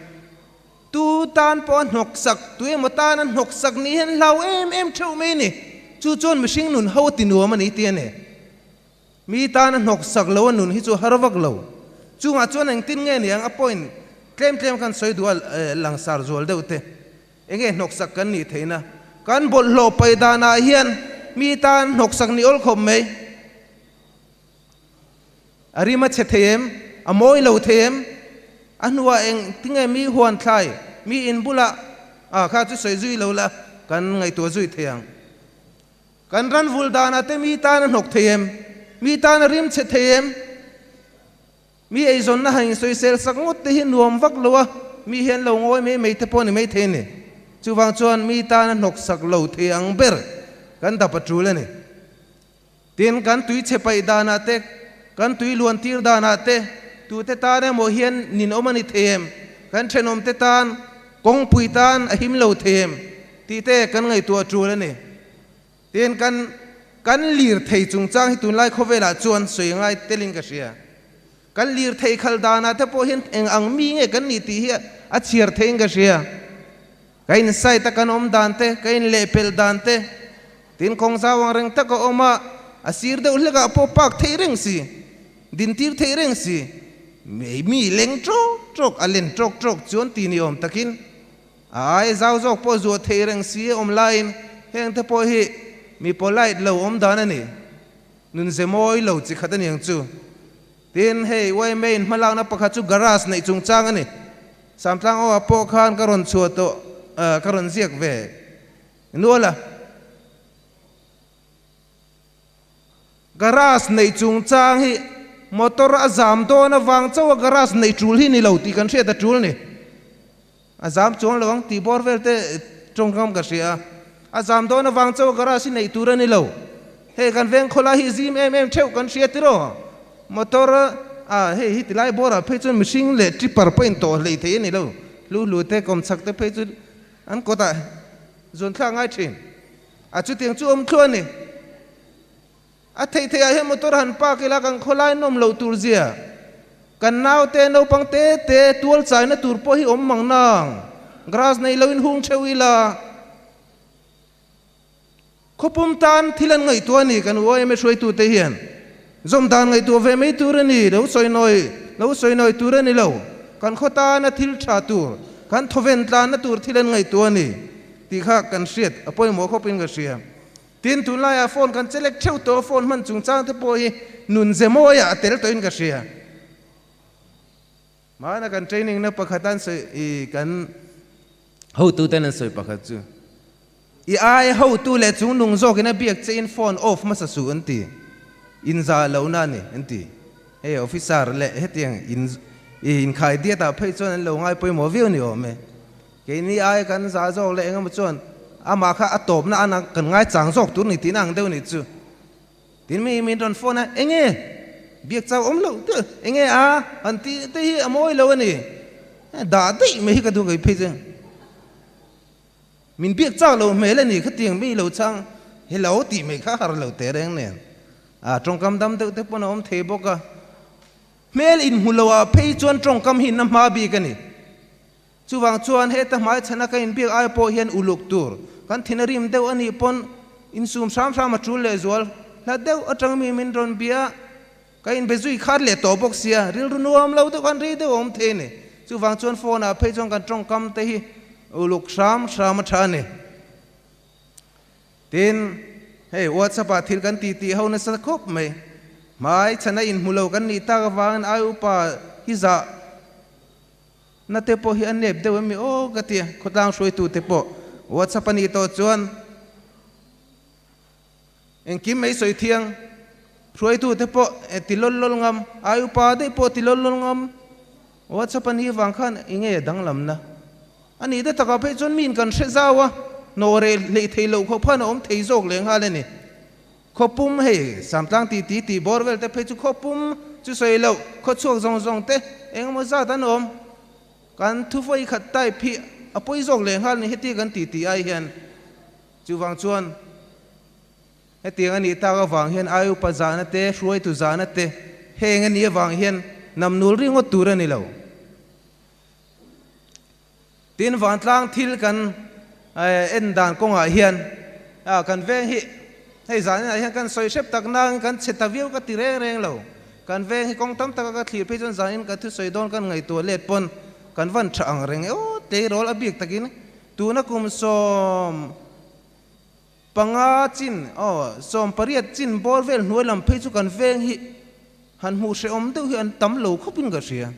Tu tan pawh a hnawksak, tu emaw tan a hnawksak nih hian hlau em em theuh mai a ni. Chu chuan mihring nun ho a ti nuam a ni tih a ni. Mi tan a hnawksak lo a nun hi chu har vak lo. Chungah chuan engtin nge niang a point tlem tlem khan sawi duh a langsar zual deuh te. Enge hnawksak kan nih theihna? Kan bawlhhlawh pai danah hian mi tan hnawksak ni awl khawp mai. A rim a chhe thei em? A mawi lo thei em? A hnuah eng tinge mi huan thlai, mi in bulah ah kha chu sawi zui lo la, kan ngaihtuah zui thei ang. Kan ran vul danah te mi tan a hnawk thei em? Mi tan a rim chhe thei em? Mi eizawnna han insawisel sak ngawt te hi nuam vak lo a, mi hian lo ngawi mai mai te pawh ni mai thei a ni. Chuvang chuan mi tan a hnawk sak lo thei ang ber kan dap a tul a ni. Tin, kan tui chhe paih danah te, kan tui luan tir danah te, tute tan emaw hian ninawm a ni thei em? Kan thenawmte tan, kawngpui tan a him lo thei em? tih te kan ngaihtuah tul a ni. Tin, kan kan lirthei chungchang hi tunlai khawvelah chuan sawi ngai telin ka hria. Kan lirthei khal danah te pawh hian eng ang mi nge kan nih tih hi a chhiar theiin ka hria. Ka insight a kan awm dan te, ka inlehpelh dan te, tin kawng zau ang reng tak a awm a, a sir deuh hlekah pawh park theih reng si, din tir theih reng si, mi leng tawk tawk, a len tawk tawk chuan ti ni awm takin a ai zau zawk pawh zuah theih reng si a awm laiin heng te pawh hi mi polite lo awm dan a ni, nun ze mawi lo chi khat a ni ang chu. Tin, hei yma in hmalakna pakhat chu garage neih chungchang a ni. Samtlang aw ah pawh khan ka rawn chhuah tawh, ka rawn ziak ve nual a. Garage neih chungchang hi motor a zam dawn avang chauh a garage neih tul hi ni lo tih kan hriat a tul ni. A zam chuang lo ang tih bawr vel te tawngkam ka hria a. A zam dawn avang chauh a garage hi neih tur a ni lo. Hei kan veng khawlai hi zim em em theuh kan hria tiraw? Motor a hei hi tilai bawrah phei chuan mihring leh tripper pawh in tawh hlei thei a ni lo. Hlu hlu te kawmchhak te phei chu an kawtah zuan thlak ngai thin. A chutiang chu awm thluah a ni. A theih theih ah hian motor han park ila kan khawlai nawm loh tur zia, kan naute naupang te te tual chaina tur pawh hi awm mang nang, grass nei lo in hung theuh ila khawpum tan thil an ngaihtuah a ni kan yma hruaitu te hian zawm dan ngaihtuah ve mai tur a ni, lo sawi nawi lo sawi nawi tur a ni lo, kan khaw tana thil tha tur kan thawven tlanna tur thil an ngaihtuah a ni tih kha kan hriat a pawimawh khawpin ka hria. Tin, tunlaiah phone kan chelek theuh tawh a, phone hman chungchang te pawh hi nun ze mawiah a tel tawhin ka hria. Hmana kan training na pakhat an sawi i kan hotu ten an sawi pakhat chu i ai hotu leh chung nung zawkin a biak che in phone off hmasa suh an ti. In za lohna a ni an ti. Hei officer leh hetiang in i inkhai diat ah phei chuan an lo ngai pawimawh viau ni awm e. Keini ai kan za zawk leh engemaw chuan amah kha a tawpna an kan ngaichang zawk tur ni tihna ang deuh ni chu. Tin mi min rawn phone a, enge? Biak chau awm loh deuh, enge a? Han tih te hi a mawi lo a ni. Dah daih mai hi ka duh kei phei chu. Min biak chak lo hmel a ni khatiang mi lo chang hello tih mai kha har lo teh reng nen. A tawngkam dam deuh te pawn a awm thei bawk a. Hmel inhmu lo ah phei chuan tawngkam hi na hma bik a ni. Chuvang chuan heta hmaichhana ka inbiak ai pawh hian uluk tur kan thin a rim deuh a nih pawn insum hram hram a tul leh zual hla deuh atang mi min rawn bia ka inbe zui khat leh tawh bawk sia rilru nuam lo deuh khan rei deuh a awm thei a ni. Chuvang chuan phone ah phei chuan kan tawngkam te hi uluk hram hram a tha a ni. Tin, hei WhatsApp ah thil kan ti tih ho nasa khawp mai. Hmaichhana inhmu lo kan nih tak avangin ai upa hi zah Na te pawh hi a nep deuh em mi aw ka ti a, khawtlang hruaitu te pawh WhatsApp a nih tawh chuan engkim mai sawi thiang, hruaitu te pawh ti lawl lawl ngam, ai upa daih pawh ti lawl lawl ngam, WhatsApp a nih vang khan eng nge danglamna a nih te takah phei chuan miin kan hre zau a, hnawh reh hleih theih loh khawp khan a awm thei zawk leh nghal a ni. Khawpum hei Samtlang ti ti tih bawr vel te phei chu khawpum chu sawi loh khawchhuak zawng zawng te engemaw zat an awm. Kan thufawi khat type hi a pawi zawk leh nghal ni heti kan ti tih ai hian chuvang chuan hetiang a nih tak avang hian ai upa zahna te hruaitu zahna te heng a nih avang hian namnul ringawt tur a ni lo. Tin, vantlang thil kan en dan kawngah hian kan veng hi hei zaninah hian kan sawi hrep tak nangin kan chhe ta viau ka ti reng reng lo. Kan veng hi kawng tam taka ka thlir phei chuan zanin ka thusawi dawn kan ngaihtuah let pawn kan van tha ang reng e aw tleirawl a bik takin tuna kum 15 chin aw 18 chin bawr vel hnuai lam phei chu kan veng hi han hmuh hrehawm deuh hi an tam lo khawpin ka hria.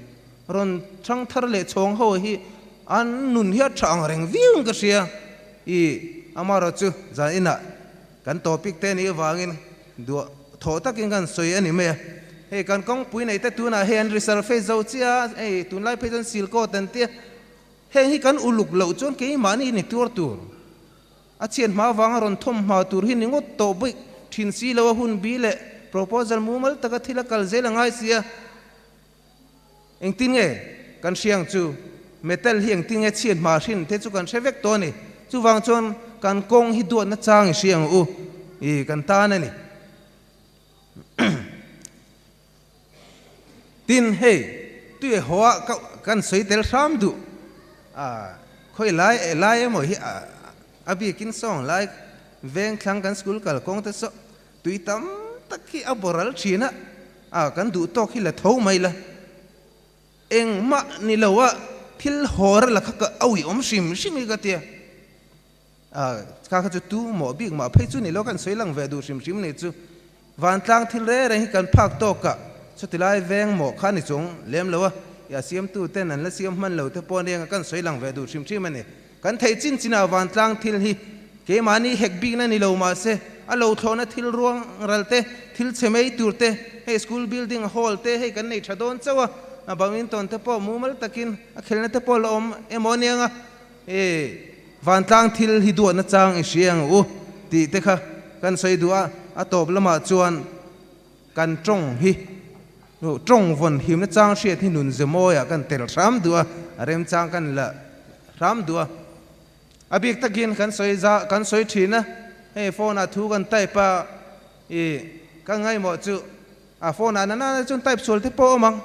Rawn thang thar leh chhawng ho hi an nun hi a tha ang reng viauin ka hria. I amarawh chu zan inah kan topic te nih avangin duah thawh takin kan sawi a ni mai a. Hei kan kawngpui nei te tunah hei an resurface zo chiah a, hei tunlai phei chuan seal coat an tia. Heng hi kan uluk loh chuan keimahni ni tuar tur. A chhiat hma vanga rawn thawm hma tur hi ni ngawt tawh bawih thin si lo a hun bi leh proposal mumal taka thil a kal zel a ngai si a. Engtin nge kan hriang chu metal hi engtin nge chhiat hma hrin te chu kan hre vek tawh a ni. Chuvang chuan kan kawng hi duatna chang i hria ang u i kan tan a ni. Tin, hei tui haw ah ka kan sawi tel hram duh a, khawi lai eh lai emaw hi a bikin sawng lai veng thlang kan school kal kawng te saw tui tam tak hi a boral thin a, a kan duh tawk hi la tho mai la, engmah ni lo a thil hawr a la kha ka auih awm hrim hrim hi ka tia. A, kha kha chu tu mawh bik mah phei chu ni lo kan sawi lang ve duh hrim hrim ni chu. Vantlang thil reng reng hi kan phak tawk a, chuti lai veng mawh kha ni chung lem lo a, i a siamtu ten an la siam hman lo te pawh aniang a kan sawi lang ve duh hrim hrim a ni. Kan theih chin chinah vantlang thil hi keimahni hek bikna ni lo mahse a lo thlawhna thil ruang ral te, thil chhe mai tur te, hei school building hall te hei kan nei tha dawn chauh a, a badminton te pawh mumal takin a khelna te pawh la awm emaw aniang a, e. Vantlang thil hi duatna chang i hria ang u tih te kha kan sawi duh a, a tawp lamah chuan kan tawng hi tawng vawn himna chang hriat hi nun ze mawiah kan tel hram duh a, a remchang kan la hram duh a. A bik takin kan sawi za kan sawi thin a, hei phone ah thu kan type a, i ka ngaimawh chu a phone ah nana chuan type sual te pawh a awm ang.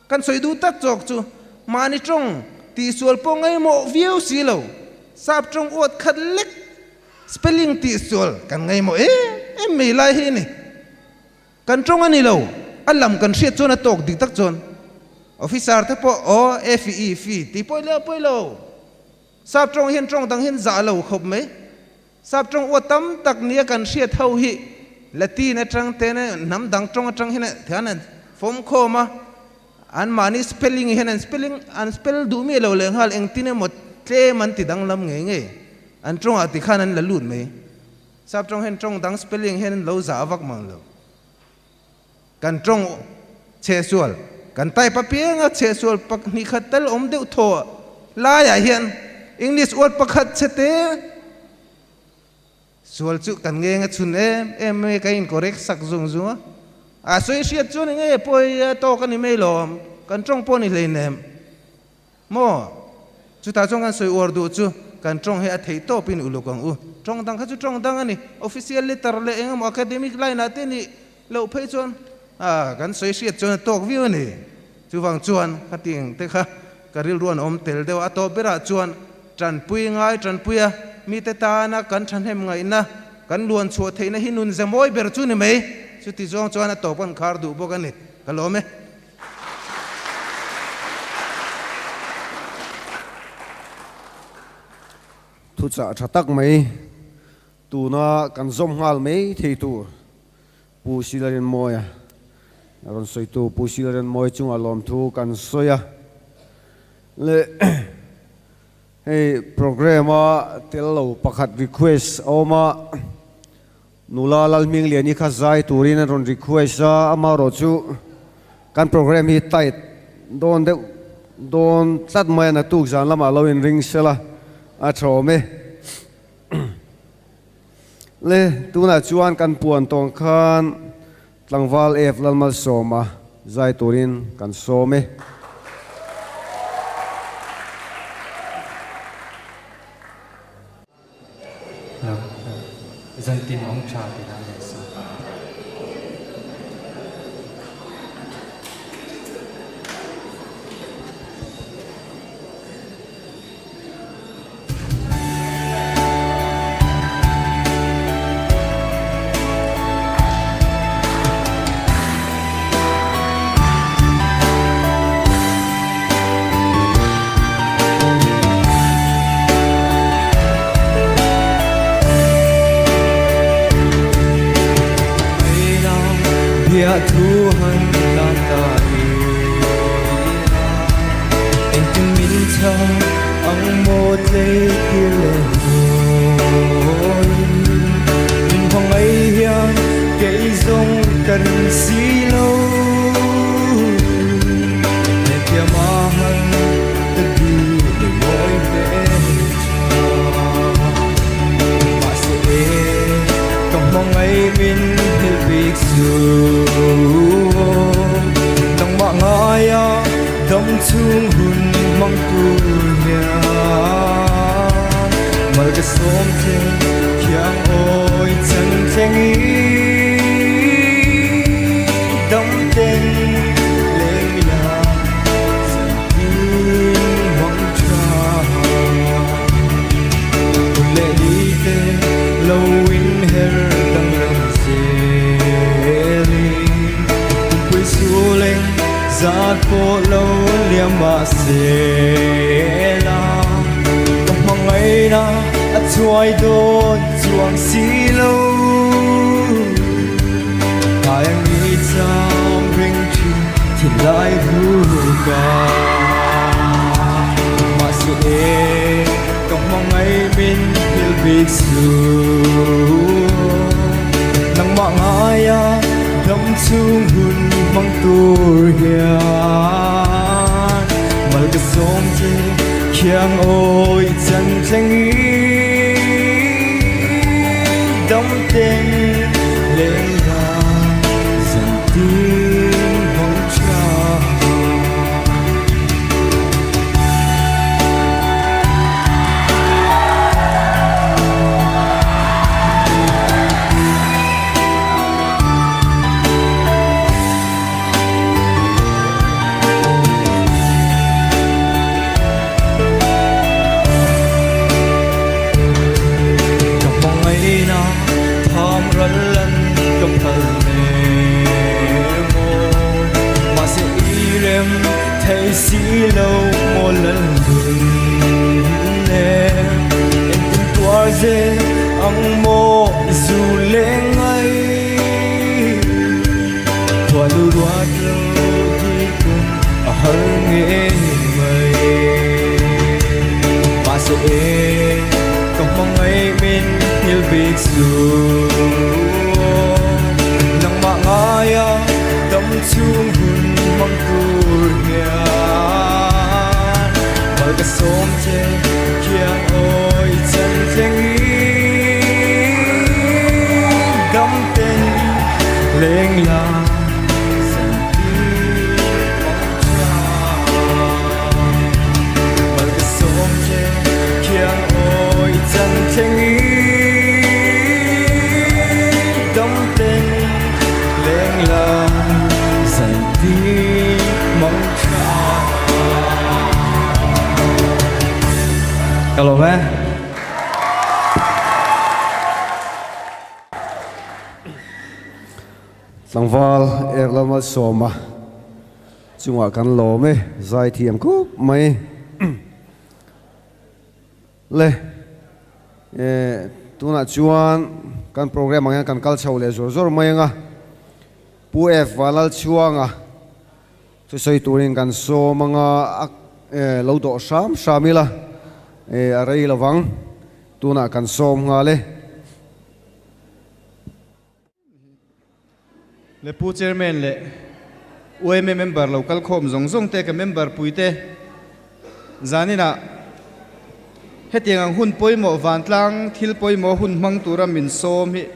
Kan sawi duh tak chawk chu mahni tawng tihsual pawh ngaimawh viau si lo, sap tawng uat khat lek spelling tihsual kan ngaimawh em em mai lai hi a ni. Kan tawng a ni lo, a lam kan hriat chuan a tawk dik tak chuan officer te pawh aw F E F tih pawh ila pawi lo. Sap tawng hian tawng dang hian zah lo khawp mai. Sap tawng uat tam tak nia kan hriat ho hi Latin atang te hnam dang tawng atang hian thian an fawm khawm a. An mahni spelling hian an spelling an spell duh miah lo lehnghal engtin emaw tlem an ti danglam ngei ngei. An tawngah tikhan an la lut mai. Sap tawng hian tawng dang spelling hian an lo zah vak mang lo. Kan tawng chhehsual, kan type apianga chhehsual pahnih khat tal awm deuh thaw laiah hian English word pakhat chhe te Sual chu kan ngeng a chhun em em mai ka in correct sak zung zung a, a sawi hriat chuan eng nge pawi a tawk a ni mai lawm, kan tawng pawh a ni hleinem maw? Chutah chuan kan sawi uar duh chu kan tawng hi a theih tawpin uluk ang u, tawng dang kha chu tawng dang a ni, official letter leh eng emaw academic line ah te nih loh phei chuan a kan sawi hriat chuan a tawk viau a ni. Chuvang chuan khatiang te kha ka rilru an awm tel deuh a, a tawp berah chuan Tanpui ngai tanpuia mite tana kan thahnem ngaihna, kan luan chhuah theihna hi nun ze mawi ber chu ni mai. Chuti zawng chuan a tawp an khar duh bawk a ni. Ka lawm e. Thuchah tha tak mai tuna kan zawm nghal mai thei tur Pu Silarinmawia rawn sawitu Pu Silarinmawia chungah lawmthu kan sawi a. Le hei program a tel lo pakhat request a awm a, nula Lalhmingliani kha zai turin an rawn request a, amaherawh chu kan program hi tight dawn deuh dawn tlat mai a, naktuk zan lamah lo inring sela a tha awm e. Le tunah chuan kan puan tawng khan Tlangval F Lalmalsawma zai turin kan sawm e. Zantin awm tha ti lai leh sa. Min nghil bik suh. Nangmah ngaia dam chhung hun hmang tur hian mal ka sawm che khiang awi chan thlengin dam ten leng la zan tir mang tha. Mal ka sawm che khiang awi chan thlengin dam ten leng la zan tir mang tha. Ka lawm e. Tlangval er lama sawma chungah kan lawm e, zaithiam khup mai. Le, e, tunah chuan kan program ang hian kan kal chho leh zawr zawr mai ang a, Pu F Vanlalchhuanga thusawi turin kan sawm ang a, a, e, lo dawh hram hram ila, e, a rei lovang, tunah kan sawm nghal e. Le Pu Chairman leh yma member lo kal khawm zawng zawng te ka member pui te zaninah hetiang ang hun pawimawh vantlang thil pawimawh hun hmang tura min sawm hi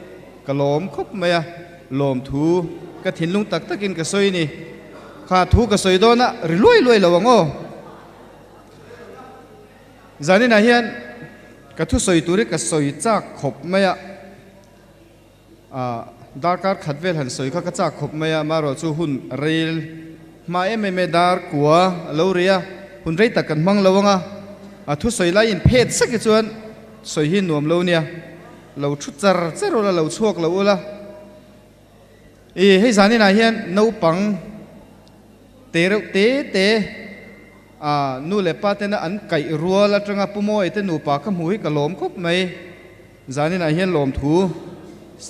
ka lawm khawp mai a, lawmthu ka thinlung tak takin ka sawi ni. Kha thu ka sawi dawn a ri luai luai lo ang aw. Zaninah hian ka thusawi tur hi ka sawi chak khawp mai a. Darkar khat vel han sawi kha ka chak khawp mai a, amaherawh chu hun rel hma em em e, dar kua a lo ri a, hun rei tak kan hmang lo ang a, a thusawi lai in phet sek hi chuan sawi hi nuam lo nia, lo thu char char ula, lo chhuak lo ula. I hei zaninah hian naupang te reuh te te a nu leh pa tena an kaih rual atanga Pu Mawia te nupa ka hmuh hi ka lawm khawp mai. Zaninah hian lawmthu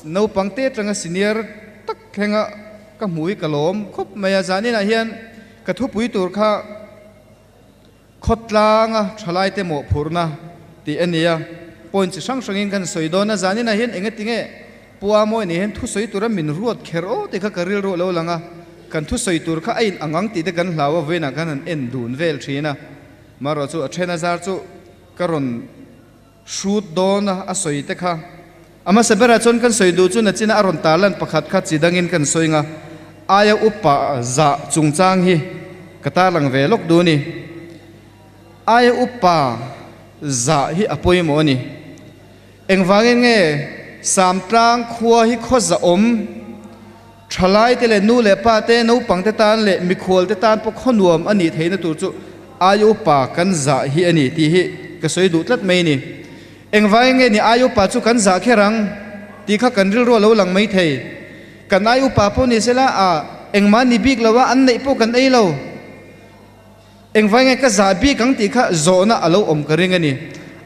naupang te atanga senior tak thlenga ka hmuh hi ka lawm khawp mai a. Zaninah hian ka thupui tur kha khawtlanga thalaite mawhphurhna tih a ni a, point chi hrang hrangin kan sawi dawn a. Zaninah hian engatinge Pu Amawi nih hian thusawi tura min ruat kher aw tih kha ka rilru a lo lang a, kan thusawi tur kha a in ang ang tih te kan hlau a, vawiinah khan han en dun vel thin a. Marawh chu a then a zar chu ka rawn Hrut dawn a a sawi te kha. A hmasa berah chuan kan sawi duh chu nachina a rawn tarlan pakhat kha chi dangin kan sawi nga, aia upa zah chungchang hi ka tarlang ve lawk duh a ni. Aia upa zah hi a pawimawh a ni. Engvangin nge Samtlang khua hi khaw zahawm, thalaite leh nu leh pa te, naupang te tan leh mikhual te tan pawh khaw nuam a nih theihna tur chu Ai upa kan zah hi a ni tih hi ka sawi duh tlat mai a ni. Engvai nge ni ai upa chu kan zah kher ang tih kha kan rilru a lo lang mai thei. Kan ai upa pawh ni sela a engmah ni bik lo a, an neih pawh kan ei lo. Engvai nge ka zah bik ang tih kha zawhna a lo awm ka ring a ni.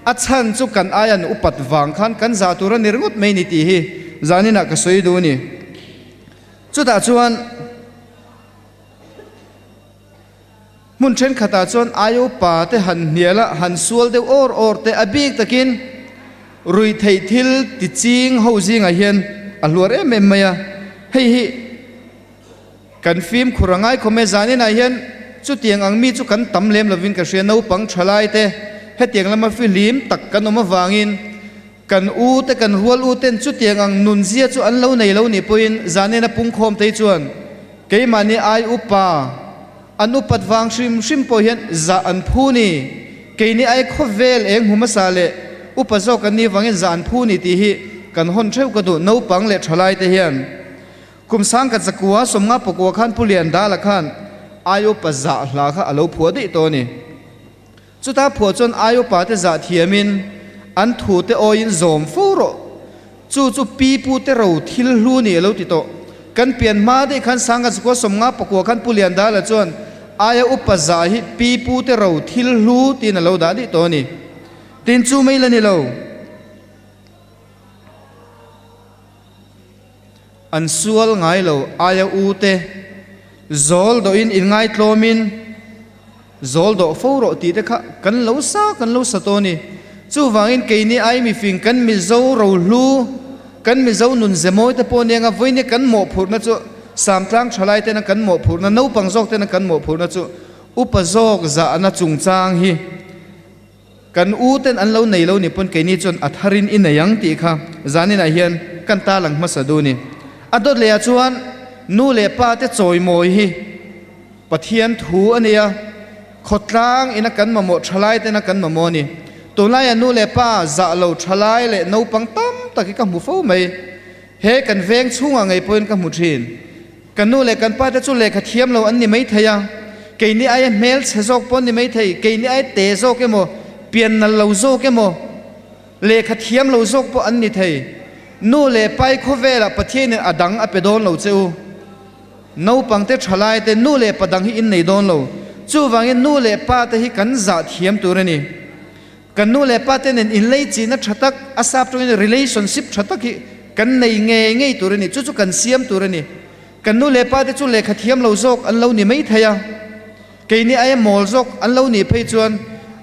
A chhan chu kan ai an upat vang khan kan zah tur a ni ringawt mai ni tih hi zaninah ka sawi duh a ni. Chutah chuan. Hmun thenkhatah chuan Iopa te han hnial a, han sual deuh awr awr te a bik takin ruihtheih thil ti ching ho zingah hian a hluar em em mai a. Hei hi kan fimkhur a ngai khawm e, zaninah hian chutiang ang mi chu kan tam lem lovin ka hria, naupang thalai te hetiang lama fihlim tak kan awm avangin kan u te kan rual u ten chutiang ang nunzia chu an lo nei lo nih pawhin zanina pungkhawm te hi chuan keimahni ai upa An upat vang hrim hrim pawh hian zah an phu ni. Keini ai khawvel eng hmu hmasa leh upa zawk an nih vangin zah an phu ni tih hi kan hawn theuh ka duh naupang leh thalai te hian. Kum sangkhat zakua sawmnga pakua khan Pu Liandala khan ai upa zah hla kha a lo phuah daih tawh a ni. Chuta phuah chuan ai upa te zah thiamin an thu te awiin zawm fo rawh. Chu chu pi pu te ro thil hlu ni a lo ti tawh. Kan pian hma daih khan Sangha Zakua 50 pakua khan Pu Liandala chuan aia upa zah hi pi pu te ro thil hlu tiin a lo dah daih tawh a ni. Tin chu mai la ni lo. An sual ngai lo aia u te zawl dawhin inngaitlawmin zawl dawh fo rawh tih te kha kan lo sa kan lo sa tawh a ni. Chuvangin keini ai mifing kan Mizo rohlu, kan Mizo nun zemawi te pawh nia nga vawinia kan mawhphurhna chu Samtlang thalai tena kan mawhphurhna, naupang zawk tena kan mawhphurhna chu upa zawk zahna chungchang hi kan u ten an lo nei lo ni pawn keini chuan a tharin i nei ang tih kha zaninah hian kan talang hmasa duh ni. A dawt lehah chuan nu leh pa te chawimawi hi Pathian thu a nia, khawtlang ina kan mamawh thalai tena kan mamawh a ni. Tunlaia nu leh pa zah lo thalai leh naupang tam tak hi ka hmu fo mai. He kan veng chhungah ngei pawhin ka hmu thin. Kan nu leh kan pa te chu lehkha thiam lo an ni mai thei a, keini aia hmel chhe zawk pawh an ni mai thei, keini aia te zawk emaw, pian nal lo zawk emaw, lehkha thiam lo zawk pawh an ni thei. Nu leh pai khawvelah Pathianin a dang a pe dawn lo che u. Naupang te thalai te nu leh pa dang hi in nei dawn lo. Chuvangin nu leh pa te hi kan zah thiam tur a ni. Kan nu leh pa te nen inleichihna tha tak, a sap tawngin relationship tha tak hi kan nei ngei ngei tur a ni. Chu chu kan siam tur a ni. Kan nu leh pa te chu lehkha thiam lo zawk an lo ni mai thei a. Keini aia mawl zawk an lo nih phei chuan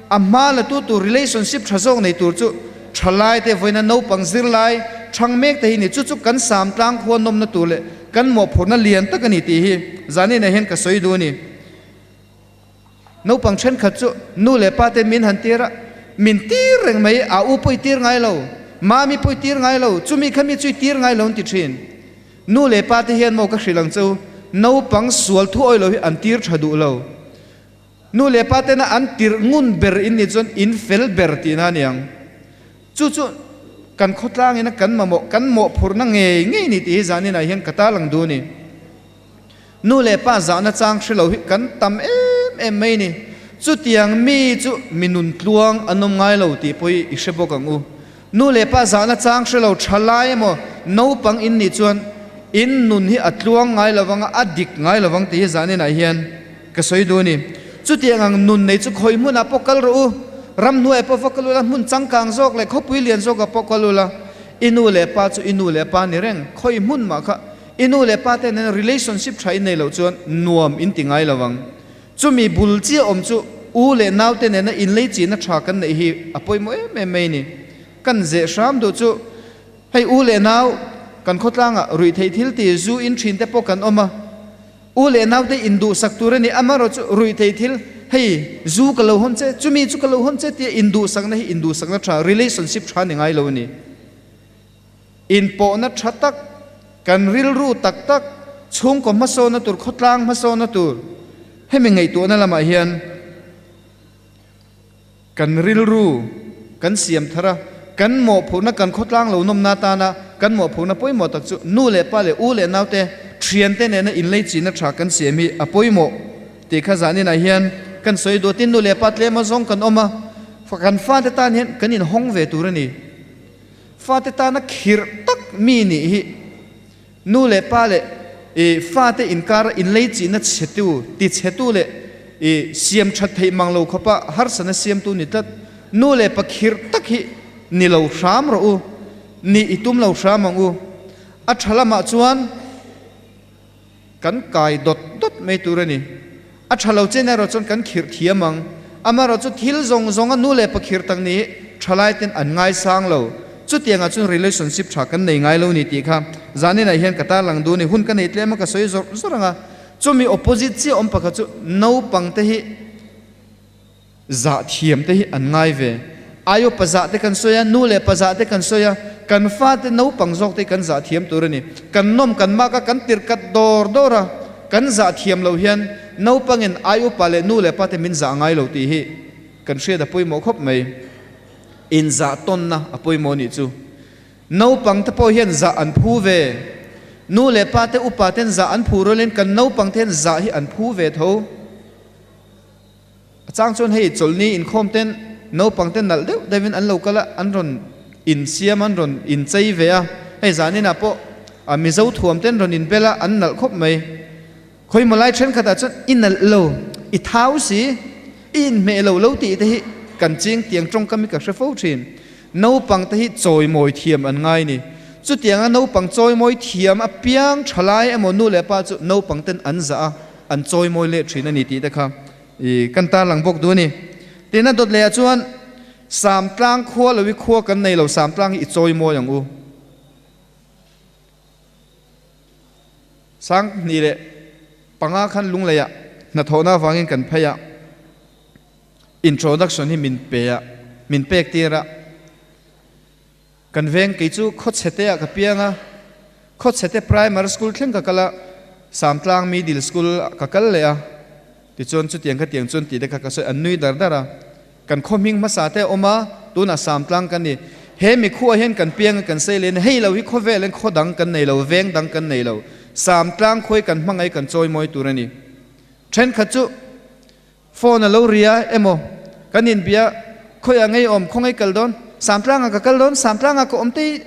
a hma la tu tur relationship tha zawk nei tur chu thalai te vawiina naupang zirlai thang mek te hi ni. Chu chu kan sam tlang khua nawmna tur leh kan mawhphurhna lian tak a ni tih hi zaninah hian ka sawi duh a ni. Naupang thenkhat chu nu leh pa te min han tir a, min tir reng mai, a u pawh i tir ngai lo, mami pawh i tir ngai lo, chumi kha mi chu i tir ngai lo an ti thin. Nu leh pa te hian maw ka hrilh ang che u, naupang sual thu awih lo hi an tir tha duh lo. Nu leh pa tena an tirh ngun ber in nih chuan in fel ber tihna a ni ang. Chu chu kan khawtlang ina kan mamawh, kan mawhphurhna ngei ngei ni tih hi zaninah hian ka tarlang duh a ni. Nu leh pa zahna chang hre lo hi kan tam em em mai ni. Chutiang mi chu mi nun tluang an awm ngai lo tih pawh hi i hre bawk ang u. Nu leh pa zahna chang hre lo tha lai emaw naupang in nih chuan in nun hi a tluang ngai lo vang a, a dik ngai lo vang tih hi zaninah hian ka sawi duh a ni. Chutiang ang nun nei chu khawi hmunah pawh kal rawh u, ramhnuaiah pawh va kal ula, hmun changkang zawk leh khawpui lian zawkah pawh kal ula, i nu leh pa chu i nu leh pa ni reng, khawi hmun mah kha i nu leh pa te nen relationship tha in nei loh chuan nuam in ti ngai lo vang. Chumi bul chiah awm chu u leh naute nena inleichihna tha kan neih hi a pawimawh em em mai a ni. Kan zeh hram duh chu hei u leh nau kan khawtlangah ruihtheih thil ti zu in thin te pawh kan awm a, u leh naute induhsak tur a ni, amaherawh chu ruihtheih thil hei zu ka lo hawn che, chumi chu ka lo hawn che tia induhsakna hi induhsakna tha, relationship tha ni ngai lo a ni. Inpawhna tha tak, kan rilru tak tak, chhungkaw hmasawna tur, khawtlang hmasawna tur, hemi ngaihtuahna lamah hian kan rilru kan siam thar a, kan mawhphurhna kan khawtlang lo nawmna atana kan mawhphurhna pawimawh tak chu nu leh pa leh u leh naute, thiante nena inleichihna tha kan siam hi a pawimawh tih kha zaninah hian kan sawi duh a. Tin, nu leh pa tlema zawng kan awm a, kan fate tan hian kan inhawng ve tur a ni. Fate tana khirh tak mi nih hi nu leh pa leh i fate inkara inleichihna chhetu, tichhetu leh i siam that theih mang lo khawpa harsana siamtu ni tlat. Nu leh pa khirh tak hi ni lo hram rawh u, nih i tum lo hram ang u. A tha lamah chuan kan kai dawt dawt mai tur a ni. A tha lo chen erawh chuan kan khirh thiam ang. Amaherawh chu thil zawng zawnga nu leh pa khirh tak ni thalai ten an ngaisang lo. Chutiangah chuan relationship tha kan nei ngai lo ni tih kha zaninah hian ka tarlang duh a ni. Hun ka nei tlem a ka sawi zawrh zawrh ang a. Chumi opposite chiah awm pakhat chu naupang te hi Zah thiam te hi an ngai ve. Aio pa zah te kan sawi a, nu leh pa zah te kan sawi a, kan fate naupang zawk te hi kan zah thiam tur a ni. Kan nawm kan mak a, kan tirhkat dawr dawr a, kan zah thiam lo hian naupangin ai upa leh nu leh pa te min zah ngai lo tih hi kan hriat a pawimawh khawp mai. Inzah tawnna a pawimawh nih chu. Naupang te pawh hian zah an phu ve. Nu leh pa te upa ten zah an phu rualin kan naupang te hian zah hi an phu ve tho. A chang chuan hei chawlhni inkhawm ten naupang te nalh deuh deuhin an lo kal a, an rawn insiam, an rawn inchei ve a, hei zaninah pawh a Mizo thuam ten rawn inbel a, an nalh khawp mai. Khawimaw lai thenkhatah chuan i nalh lo, i thau si, i inhmeh lo lo tih te hi kan ching tiang tawngkam hi ka hre fo thin. Naupang te hi chawimawi thiam an ngai ni. Chutianga naupang chawimawi thiam apiang thalai emaw nu leh pa chu naupang ten an zah a, an chawimawi leh thin a ni tih te kha i kan tarlang bawk duh a ni. Tin a dawt leh ah chuan. Samtlang khua lo hi khua kan nei lo, Samtlang hi i chawi mawi ang u. 2005 khan Lungleiah hnathawhna avangin kan phei a, introduction hi min pe a, min pek tir a. Kan veng kei chu Khawchhete ah ka piang a, Khawchhete Primary School thleng ka kal a, Samtlang Middle School ah ka kal leh a, tichuan chutiang khatiang chuan tih te kha ka sawi, an nui dar dar a. Kan khaw hming hmasa te a awm a, tunah Samtlang kan ni. He mi khuah hian kan piang a kan sei leh a ni, hei lo hi khawvel in khaw dang kan nei lo, veng dang kan nei lo, Samtlang khuai kan hmangaih kan chawimawi tur a ni. Thenkhat chu Phone a lo ria emaw kan inbia khawiah ngei awm khaw ngei kal dawn Samtlangah ka kal dawn Samtlangah ka awm tei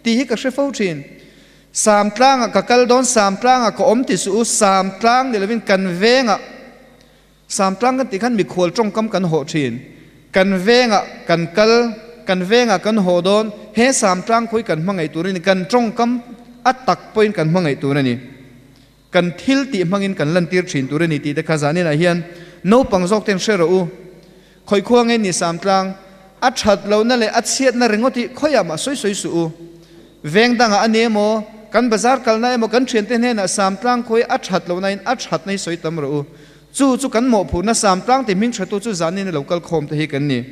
tih hi ka hre fo thin. Samtlangah ka kal dawn Samtlangah ka awm ti suh u Samtlang ni lovin kan vengah Samtlang kan tih khan mikhual tawngkam kan hawh thin. Kan vengah kan kal kan vengah kan haw dawn he Samtlang khawi kan hmangaih tur a ni kan tawngkam a tak pawhin kan hmangaih tur a ni. Kan thil tih hmangin kan lantir thin tur a ni tih te kha zaninah hian naupang zawk ten hre rawh u. Khawi khua nge ni Samtlang, a that lohna leh a chhiatna ringawt hi khawiah mah sawi sawi suh u. Veng dangah a ni emaw, kan bazar kalna emaw kan thiante hnenah Samtlang khawi a that lohna in a thatna hi sawi tam rawh u. Chu chu kan mawhphurhna Samtlang ti hming thatu chu zanin a lo kal khawm te hi kan ni.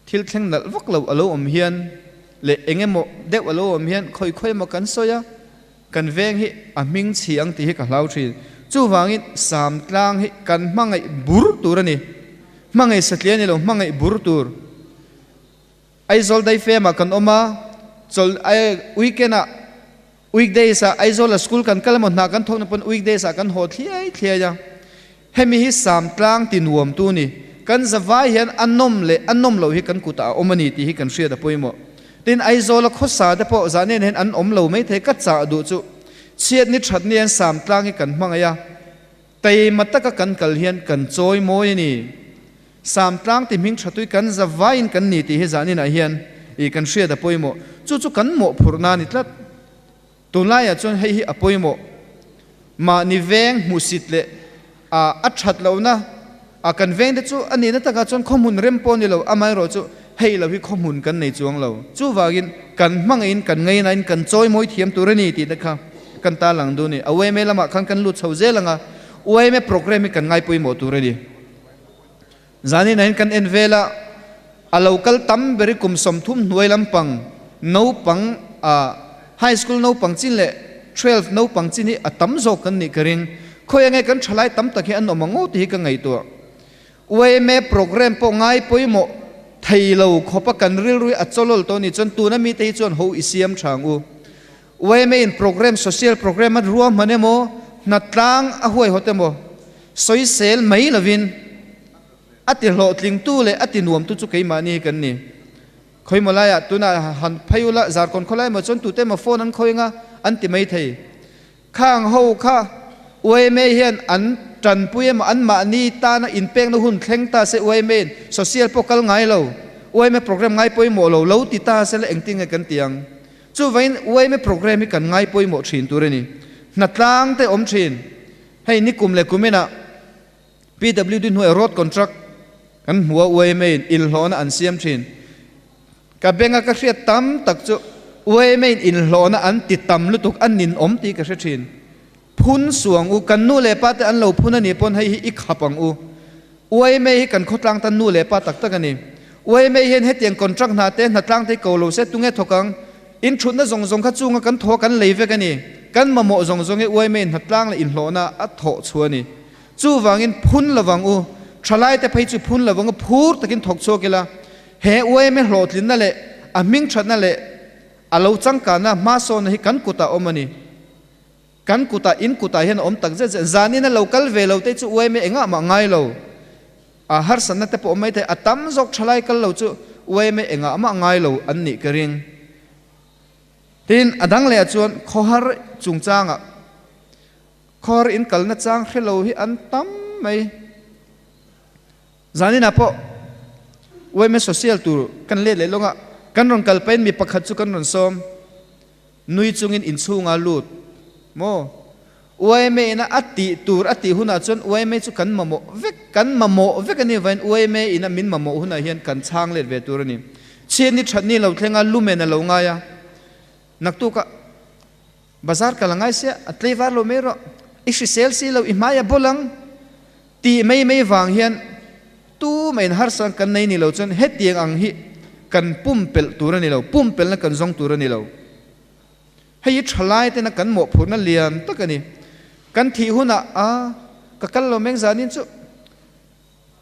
Thil thleng nalh vak lo a lo awm hian leh eng emaw deuh a lo awm hian khawi khawi emaw kan sawi a, kan veng hi a hming chhi ang tih hi ka hlau thin. Chuvangin Samtlang hi kan hmangaih bur tur a ni. Hmangaih satliah a ni lo, hmangaih bur tur. Aizawl daifemah kan awm a, chawl weekend-ah weekdays ah Aizawl a school kan kal emaw hna kan thawk na pawn weekdays ah kan haw thliai thliai a, hemi hi Samtlang ti nuam tu ni, kan zavai hian a nawm leh a nawm loh hi kan kutah a awm a ni tih hi kan hriat a pawimawh. Tin Aizawl a khawsa te pawh zah nen hian an awm lo maithei ka chah duh chu chhiat ni that ni hian Samtlang hi kan hmangaih a, taima taka kan kal hian kan chawi mawi a ni. Samtlang ti hming thatui kan zavaiin kan ni tih hi zaninah hian i kan hriat a pawimawh. Chu chu kan mawhphurhna a ni tlat. Tunlaiah chuan hei hi a pawimawh. Mahni veng hmuhsit leh a a that lohna a kan veng te chu a nihna takah chuan khawhmun rem pawh a ni lo, amaherawh chu hei lo hi khawhmun kan nei chuang lo. Chuvangin kan hmangaihin kan ngainain kan chawimawi thiam tur a ni tih te kha kan tarlang duh a ni. A yma lamah khan kan lut chho zel ang a, yma programme hi kan ngaipawimawh tur a ni. Zanin ah hin kan en vel a, a lo kal tam ber i kum 30 hnuai lampang naupang a high school naupang chin leh 12 naupang chin hi a tam zawk kan nih ka ring. Khawi ange kan thalai tam tak hi an awm ang aw tih hi ka ngaihtuah. Yma program pawh ngai pawimawh thei lo khawpa kan rilru hi a chawlawl tawh a nih chuan tuna mite hi chuan ho i siam tha ang u. Yma in program social program a ruahman emaw hnatlang a huaihawt emaw sawisel mai lovin a ti hlawhtlingtu leh a ti nuamtu chu keimahni hi kan ni. Khawimaw laiah tunah han phei ula Zarkawn khawlai emaw chuan tute emaw phone an khawi anga an ti mai thei. Khang ho kha yma hian an tanpui emaw anmahni tana inpekna hun thleng ta se yma in social pawh kal ngai lo yma program ngai pawimawh lo lo ti ta se la engtin nge kan ti ang. Chuvain yma program hi kan ngai pawimawh thin tur a ni. Hnatlang te awm thin. Hei nikum leh kuminah PWD hnuaiah road contract kan hmu a yma in inhlawhna an siam thin. Ka benga ka hriat tam tak chu yma in inhlawhna an ti tam lutuk a ninawm tih ka hre thin. Phun suang u, kan nu leh pa te an lo phun a nih pawn hei hi i khap ang u. Yma hi kan khawtlang tan nu leh pa tak tak a ni. Yma hian hetiang contract hna te hnatlang te hi ko lo se tunge thawk ang? In thutna zawng zawng kha chunga kan thaw kan lei vek a ni. Kan mamawh zawng zawng hi yma in hnatlang leh inhlawhna a thawh chhuah a ni. Chuvangin phun lovang u, thalai te phei chu phun lovang u phur takin thawk chhuak ila he yma hlawhtlinna leh a hming thatna leh a lo changkanna hmasawnna hi kan kutah awm a ni. Kan kutah, in kutah hian a awm tak zet zet. Zanin a lo kal ve lo te chu yma engah mah ngai lo. A harsatna te pawh awm mai thei. A tam zawk thalai kal lo chu yma engah mah ngai lo an nih ka ring. Tin, a dang lehah chuan khawhar chungchangah khawhar in kalna chang hre lo hi an tam mai. Zaninah pawh yma social tur kan let leh lawngah kan rawn kal pahin mi pakhat chu kan rawn sawm. Nui chungin inchhunga lut maw? Yma ina a tih tur a tih hunah chuan yma chu kan mamawh vek, kan mamawh vek a nih avangin yma ina min mamawh hunah hian kan chhang let ve tur a ni. Chhiat ni that ni lo thleng a, lumen a lo ngai a, naktukah bazar kal a ngai sia, a tlei var lo mai rawh, i hrisel si lo, i hmai a bawl ang tih mai mai vang hian tumah in harsa kan nei ni lo chuan hetiang ang hi kan pumpelh tur a ni lo, pumpelhna kan zawng tur a ni lo. Hei hi thalai tena kan mawhphurhna lian tak a ni. Kan thih hunah a ka kal lo meng zanin chu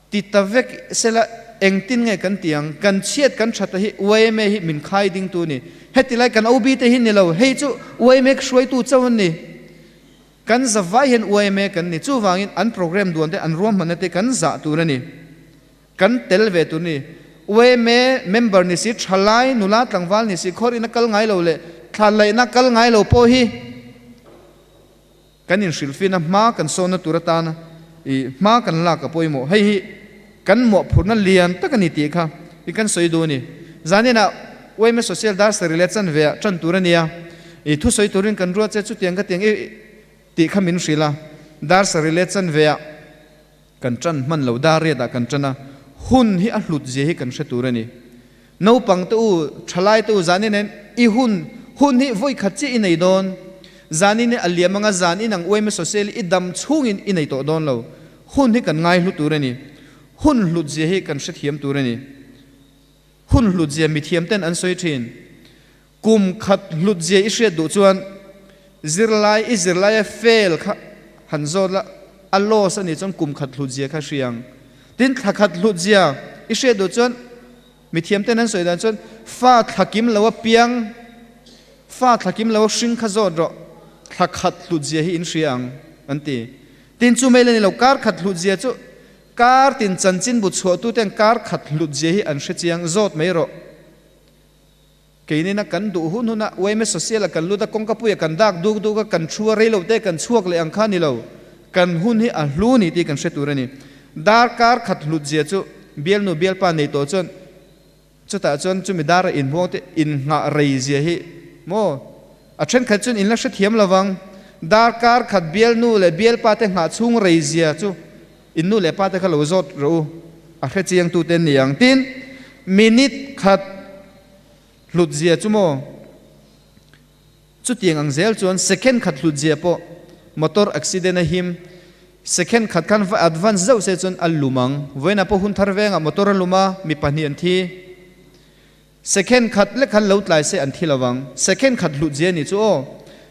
ti ta vek sela engtin nge kan ti ang? Kan chhiat kan thata hi yma hi min khai dingtu a ni. Heti lai kan OB te hi ni lo, hei chu yma hruaitu chauh an ni. Kan zavai hian yma kan ni. Chuvangin an program duan te an ruahmanna te kan zah tur a ni. Kan tel ve tur ni. Yma member ni si, thalai, nula tlangval ni si, khawr ina kal ngai lo leh thla laihna kal ngai lo pawh hi kan inhrilhfina hma kan sawnna tur atana i hma kan lak a pawimawh. Hei hi kan mawhphurhna lian tak a ni tih kha i kan sawi duh a ni. Zaninah yma Social Dar Sarih leh chanve ah tan tur a nia. I thusawi turin kan ruat che chutiang ka tiang i tih kha min hrilh a. Dar sarih leh chanve ah. Kan ṭan hman lo dar riatah kan ṭan a, hun hi a hlut zia hi kan hre tur a ni. Naupang te u, ṭhalai te u zanin hian i hun, hun hi vawi khat chiah i nei dawn. Zanin hi a liam anga zan in ang uaima sawsel i dam chhungin i nei tawh dawn lo. Hun hi kan ngai hlu tur a ni. Hun hlut zia hi kan hrethiam tur a ni. Hun hlut zia mithiam ten an sawi ṭhin. Kum khat hlut zia i hriat duh chuan zirlai i zirlaia fail kha han zawt la, a loss a nih chuan kum khat hlut zia kha hria ang. Tin, thla khat hlut zia i hriat duh chuan mithiam ten an sawi dan chuan fa thla kim lo a piang, fa thla kim lo a hring kha zawt rawh, thla khat hlut zia hi in hria ang an ti. Tin, chu mai la ni lo, kar khat hlut zia chu kar tin chanchinbu chhuahtuten kar khat hlut zia hi an hre chiang, zawt mai rawh. Keinina kan duh hun huna yma social a kan lut a, kawngka puia kan dak duk duk a, kan thu a rei lo te kan chhuak leh ang kha ni lo. Kan hun hi a hlu ni tih kan hre tur a ni. Darkar khat hlut zia chu bialnu bialpa nei tawh chuan chutah chuan chumi dara inhuang te innghah rei zia hi maw a thenkhat chuan in la hrethiam lovang. Darkar khat bialnu leh bialpa te nghah chhung rei zia chu in nu leh pa te kha lo zawt rawh u, a hre chiang tu te an ni ang. Tin, minute khat hlut zia chu maw? Chutiang ang zel chuan second khat hlut zia pawh motor accident a him, second khat khan va advance zauh se chuan a lum ang. Vawiinah pawh hun thar vengah motor a lum a, mi pahnih an thi. Second khat lek khan lo tlai se an thi lo vang. Second khat hlut zia ni chu aw.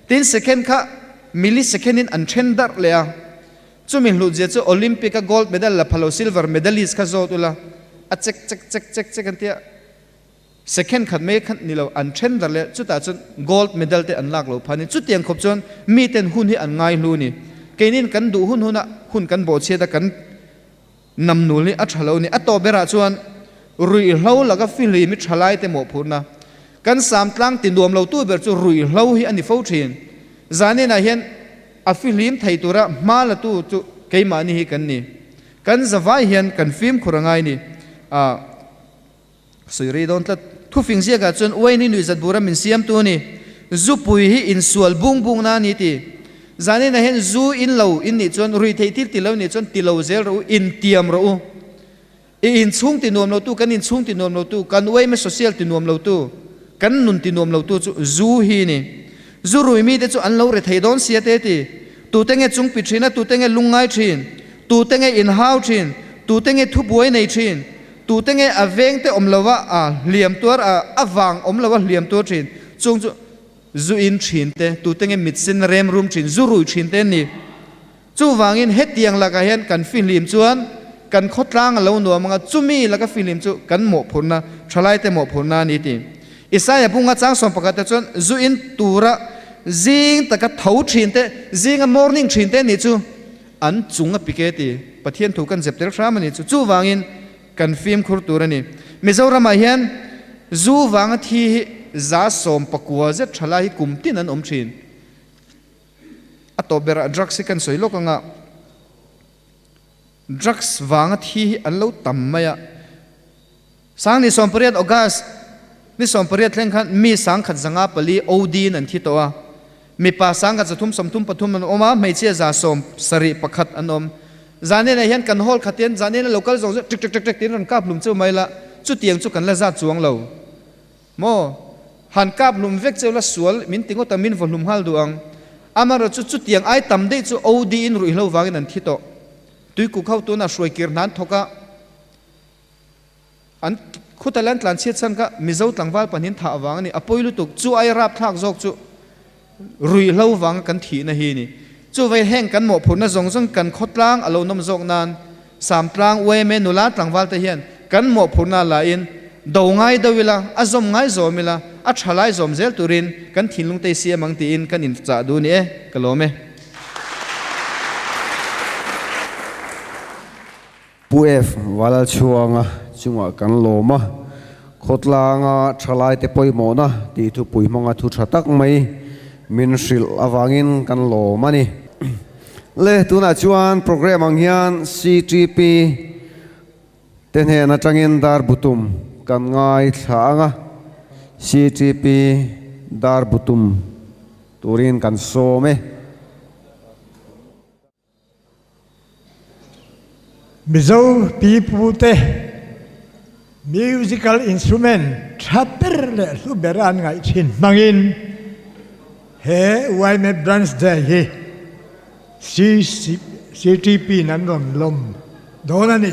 Tin second kha millisecond in an then darh leh a. Chumi hlut zia chu Olympic a gold medal la phalo silver medalist kha zawt ula a chek chek chek chek chek an tia. Second khat mai khan ni lo an then darh leh chutah chuan gold medal te an lak lo pha ni. Chutiang khawp chuan miten hun hi an ngai hlu ni. Keinin kan duh hun huna hun kan bawhchhiat a kan Namnul hi a tha lo ni. A tawp berah chuan ruihhlo laka fihlim hi thalaite mawhphurhna. Kan samtlang ti nuam lo tu ber chu ruihhlo hi a ni fo thin. Zaninah hian a fihlim thei tura hma la tu chu keimahni hi kan ni. Kan zavai hian kan fimkhur a ngai ni. A sawi rei dawn tlat. Thufing ziakah chuan uain hi nuihzat bura min siamtu a ni. Zupui hi insual bung bungna a ni ti. Zaninah hian zu in lo in nih chuan rui theih thil ti lo nih chuan ti lo zel rawh u, intiam rawh u. I inchhung ti nuam lotu, kan inchhung ti nuam lotu, kan uaima social ti nuam lotu, kan nun ti nuam lotu chu zu hi a ni. Zu rui mite chu an lo re thei dawn sia te ti. Tute nge chungpi thin a, tute nge lungngai thin, tute nge inhau thin, tute nge thubuai nei thin, Tute nge a vengte awm lova a hliam tuar a, a vang awm lova hliam tuar thin? Chung chu zu in thin te, tute nge mit sen rem rum thin, zu rui thin te an ni. Chuvangin hetiang lakah hian kan fihlim chuan kan khawtlang a lo nuam anga chumi laka fihlim chu kan mawhphurhna, thalaite mawhphurhna a ni ti. Isaiah bunga chang 11 te chuan zu in tura zing taka tho thin te, zinga morning thin te nih chu An chung a pike ti Pathian thu kan zep tel hram a ni chu. Chuvangin kan fimkhur tur a ni. Mizoramah hian zu vanga thi hi 19% zet tha lai hi kum tin an awm thin. A tawp berah drugs hi kan sawi lawk anga drugs vanga thi hi an lo tam mai a. Sang ni 18 August ni 18 thleng khan mi 1104 OD in an thi tawh a. Mipa 134 33 an awm a, hmeichhia 71 an awm. Zanenah hian kan hall khat hian zanena lo kal zawng zawng ṭik ṭik ṭik ṭik tiin rawn kap hlum cheu mai la, chutiang chu kan la zat chuang lo maw? Han kap hlum vek cheu la sual min ti ngawt ang, min vaw hlum nghal duh ang. Amaherawhchu chutiang ai tam daih chu OD in ruihhlo vangin an thi tawh. Tuikuk ho tunah hruai kir hnan thawk a. An khuta lan tlan chhiat chhan kha Mizo tlangval pahnihin thah vang a ni. A pawi lutuk. Chu ai rapthlak zawk chu ruihhlo vanga kan thihna hi a ni. Chuvei heng kan mawhphurhna zawng zawng kan khawtlang a lo nawm zawk nan Samtlang yma nula tlangval te hian kan mawhphurhna la in do ngai deuh ila, a zawm ngai zawm ila, a tha lai zawm zel turin kan thinlung te i siam ang tiin kan inchah duh a ni e. Ka lawm e. Pu F. Valalchhuanga chungah kan lawm a, khawtlanga thalaite pawimawhna tih thupui hmanga thu tha tak mai min hrilh avangin kan lawm a ni. Le, tunah chuan programme ang hian CTP te hnen atangin dar butum kan ngaithla ang a, CTP dar butum turin kan sawm e. Mizo pipute musical instrument tha ber leh hlu ber an ngaih thin hmangin he yma Branch Day hi CCTP in an rawn lawm dawn a ni.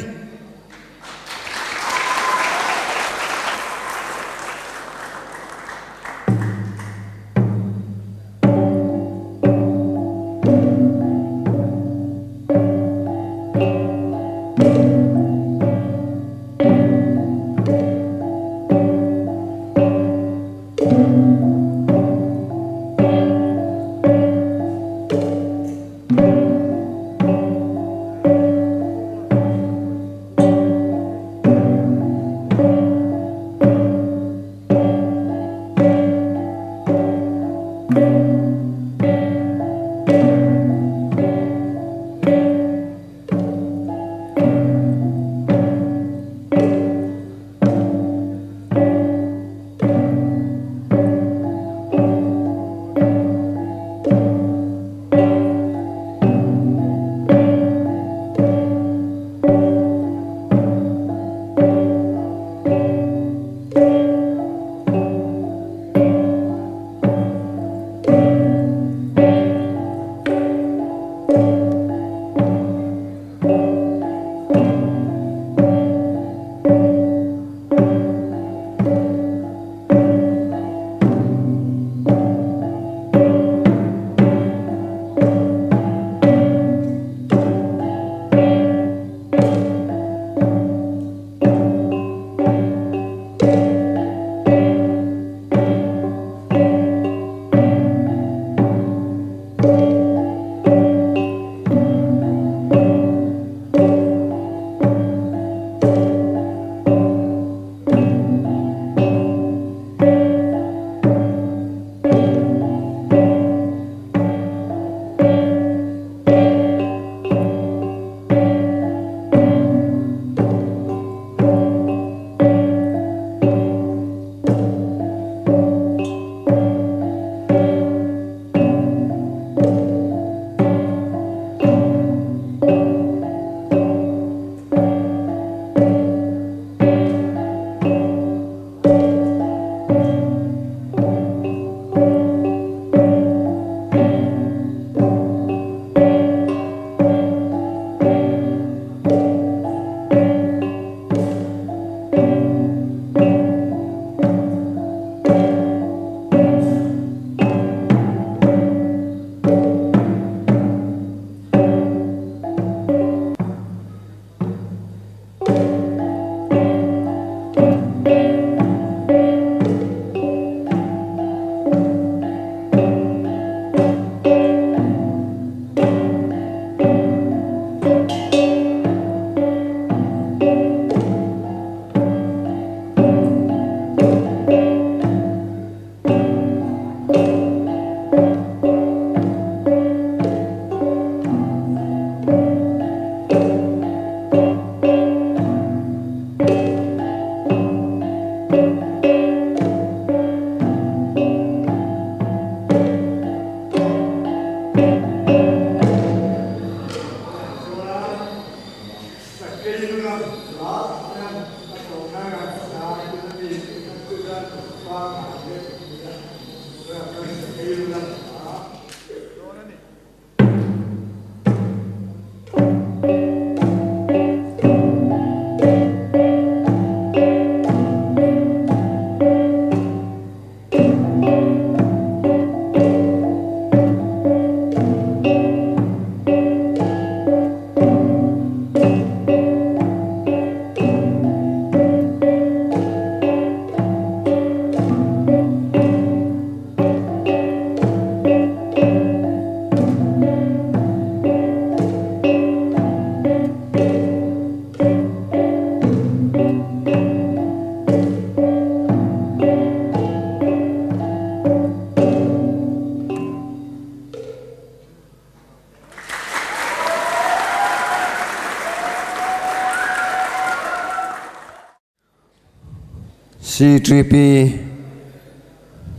C3P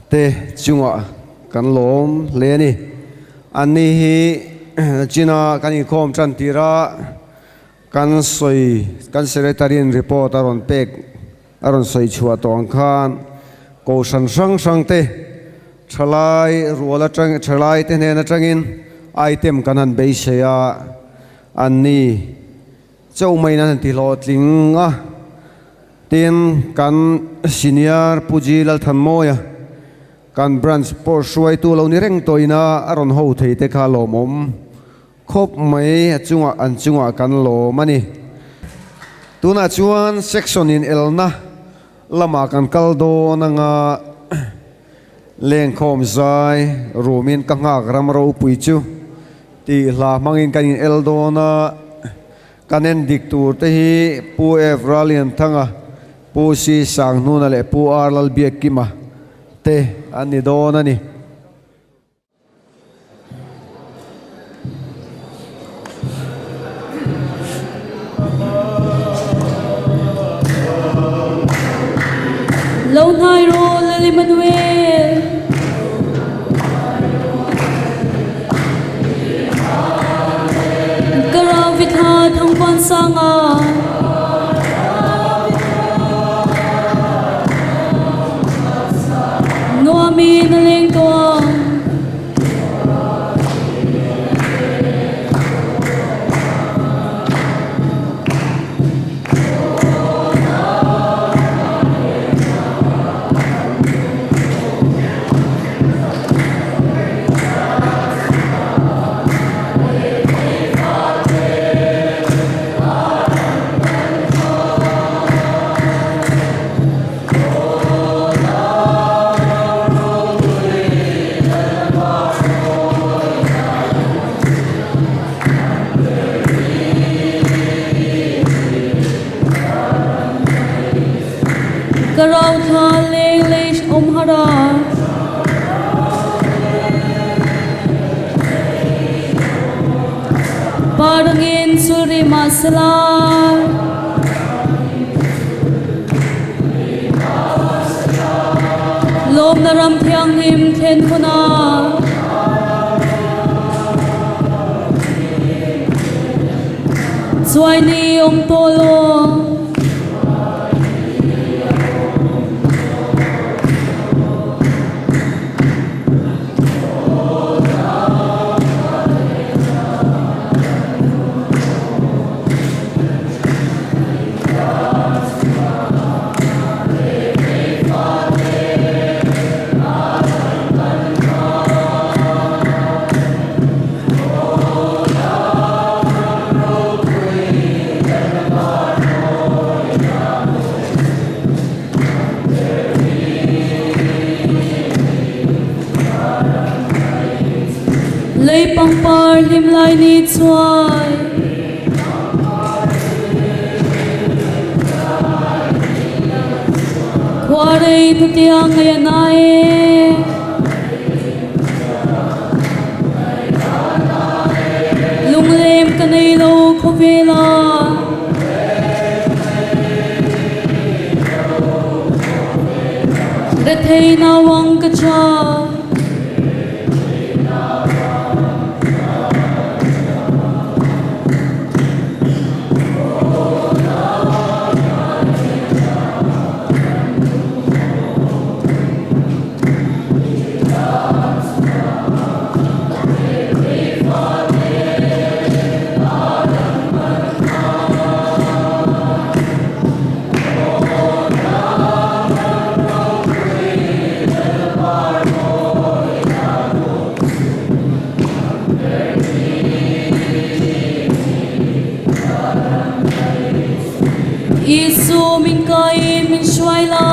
te chungah kan lawm hle a ni. Anni hi China kan inkhawm tan tira kan sawi kan secretary in report a rawn pek a rawn sawi chhuah tawh ang khan kohhran hrang hrang te thalai rual atang thalai te hnen atangin item kan han beisei a anni chauh maiin an han ti hlawhtling a tin kan senior Pu G Lalthanmawia kan branch pawh hruaitu lo ni reng tawhin a a rawn ho thei te kha lawmawm Khawp mai a chungah an chungah kan lawm a ni. Tunah chuan section in elna lamah kan kal dawn anga lengkhawm zai rumin ka nghak ram ropui chu tih hla hmangin kan in el dawn a, kan en dik tur te hi Pu F Ralianthanga, Pu C Sanghnuna leh Pu R Lalbiakkima te an ni dawn a ni. Lo hnai rawh Lal Emmanuel. Ka rau vithla thangpuan sanga. Nuami na leng tuang. Ka rauthla leng lei um hara. Parangin sulri masala. Lawm na ram thianghlim thlen khuna. Chuai ni um to lo. Lei pangpar hlim lai ni chuai. Khuarei thutiang ngai a na e. Lunglem ka nei lo khawvel ah. Rethei nauang ka cha. Isu min kaiin min hruai la.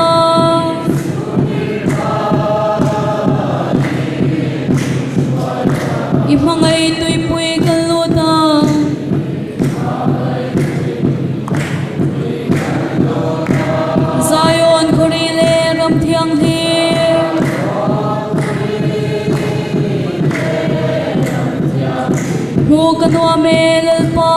I hmangaih tuipui kan lut ang. Zion khawri leh ram thianghlim. Hmuh ka nuam e Lalpa.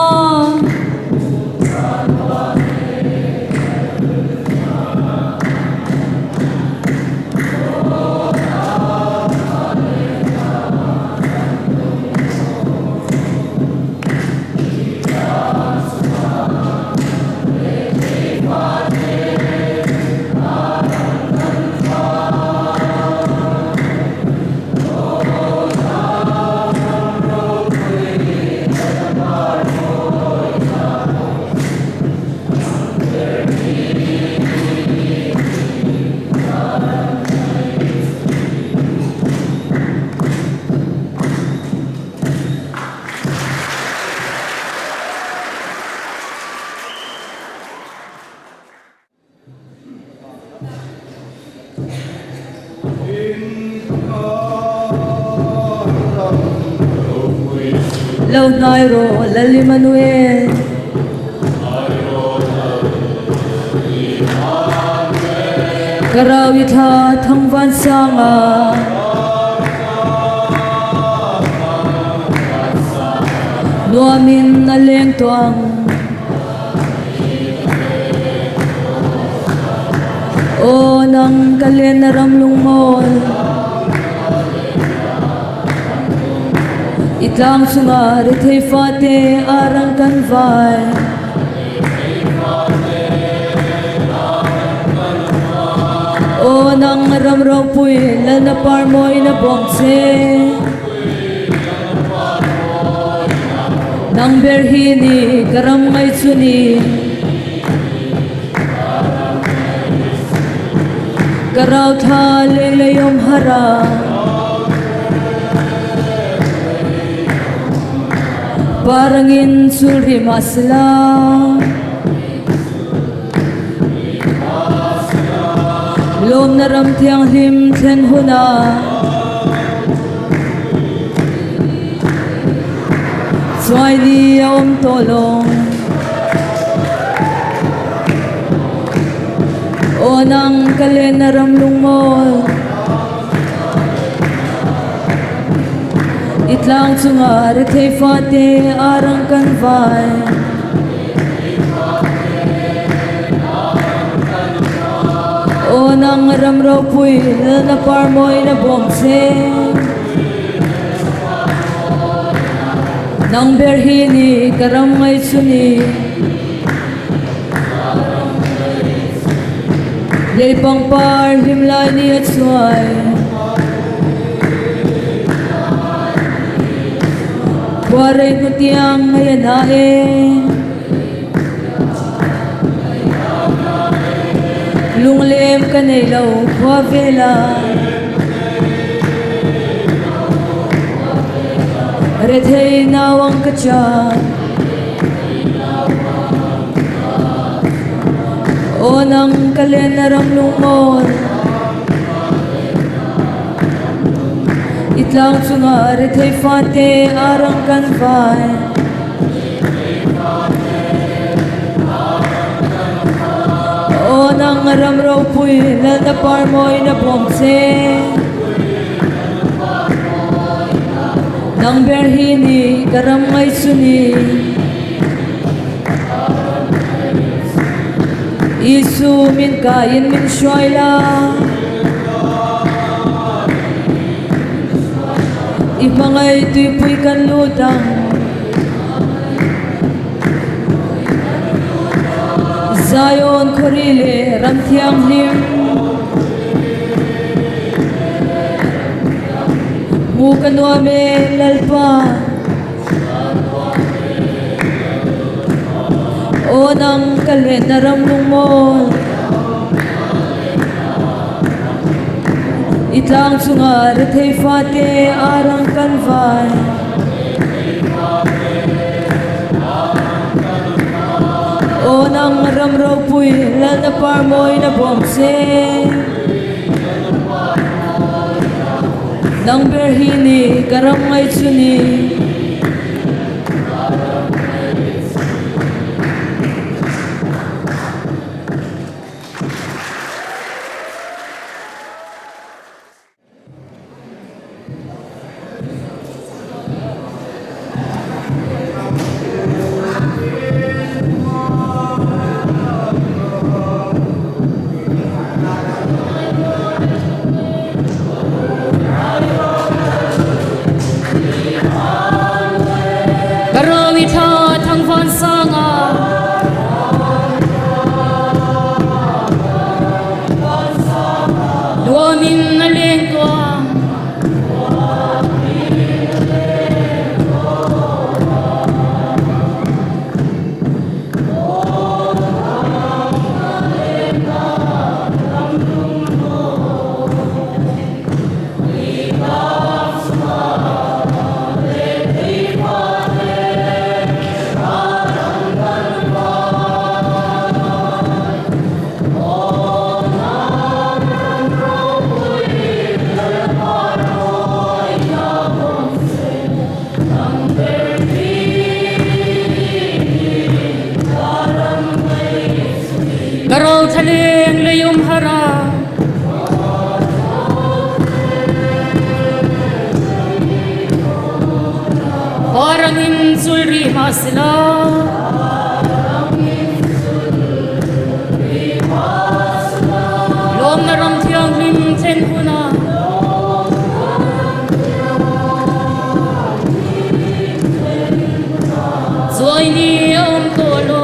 Lo hnai rawh Lal Immanuel. Ka rau i thla thang van sanga. Nuamin a leng tawh ang. Aw nang ka len a ram lungmawl. I tlang chungah rethei fate a rang kan vai. Aw nang ram ropui lalna par mawi na bawm che. Nang ber hi ni ka ram ngai chu ni. Ka rau thla leng lei awm har a. Parangin chul rih mah sela. Lawmna ram thianghlim thlen hunah Chuai ni a awm tawh lo. Aw nang ka len a ram lungmawl. I tlang chungah rethei fate a rang kan vai. Aw nang ram ropui lalna par mawina bawm che. Nang ber hi ni ka ram ngai chu ni. Lei pangpar hlim lai ni a chuai. Khua rei hnu tiang mai a na e. Lunglem ka nei lo khua vela. Rethei nau ang ka chan. Aw nang ka len a ram lungmawl. I tlang chungah rethei fate a rang kan vai. Aw nang ram ropui lalna par mawina bawm che. Nang ber hi ni ka ram ngai chu ni. Isu min kaiin min hruai la. I hmangaih tuipui kan lut ang. Zion khawri leh ram thianghlim. Hmu ka nuam e Lalpa. Aw nang ka lenna ram lungmawl. I tlang chungah rethei fate a rang kan vai. Aw nang. nang ram ropui lalna par mawina bawm che. Nang ber hi ni ka ram ngai chu ni. Ka rawi tha thangvan sanga. Nuamin a leng tuah. Ka rothaleng leium hara. Parangin sulri masila. Lawm na ram thianghlim then huna. Zuai ni a awm tawh lo.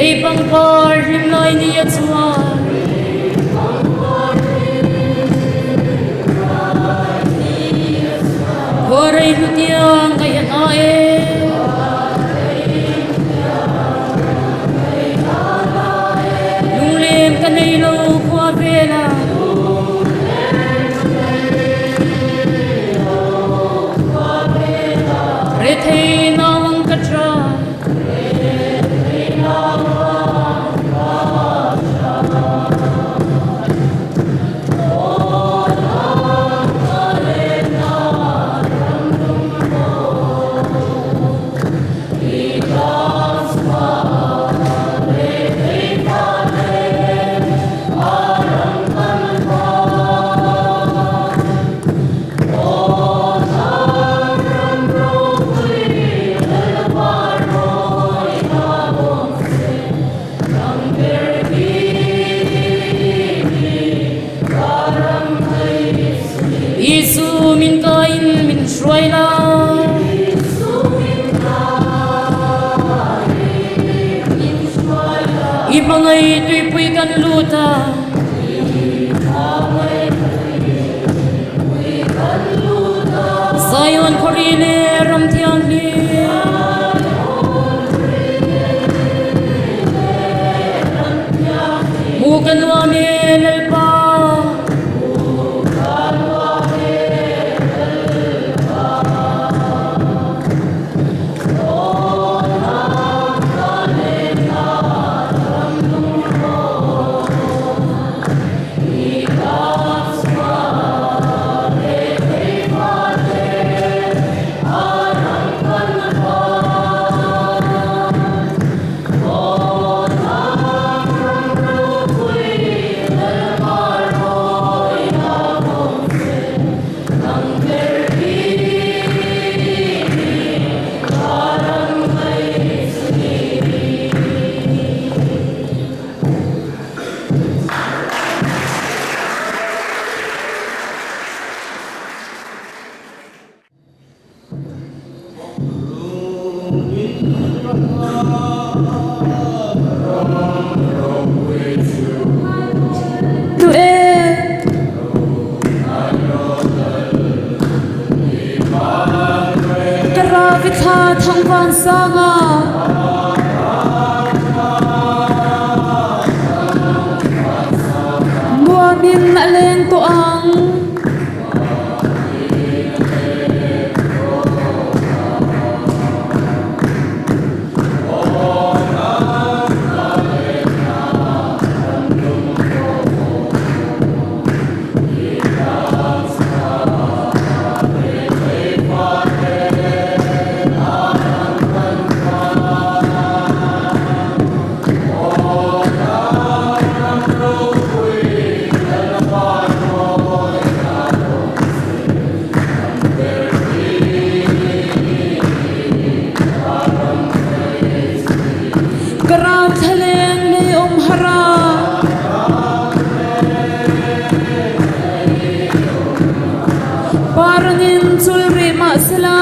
Lei pangpar hlim lai ni a chuan. Khuarei hlutiang ka hian a e. Lunglem ka nei lo khua vela. Rethei nauang ka tha. Isu min kain min hruai la. I hmangaih tuipui kan lut a. Zion khuari le ram thianghlim. Hmuh ka nuam e Lalpa. Arfithla thangvan sanga. Nuamin a leng tawh ang. Ka ral thlaleng lei um har ah. Parang in cul rih mah sela.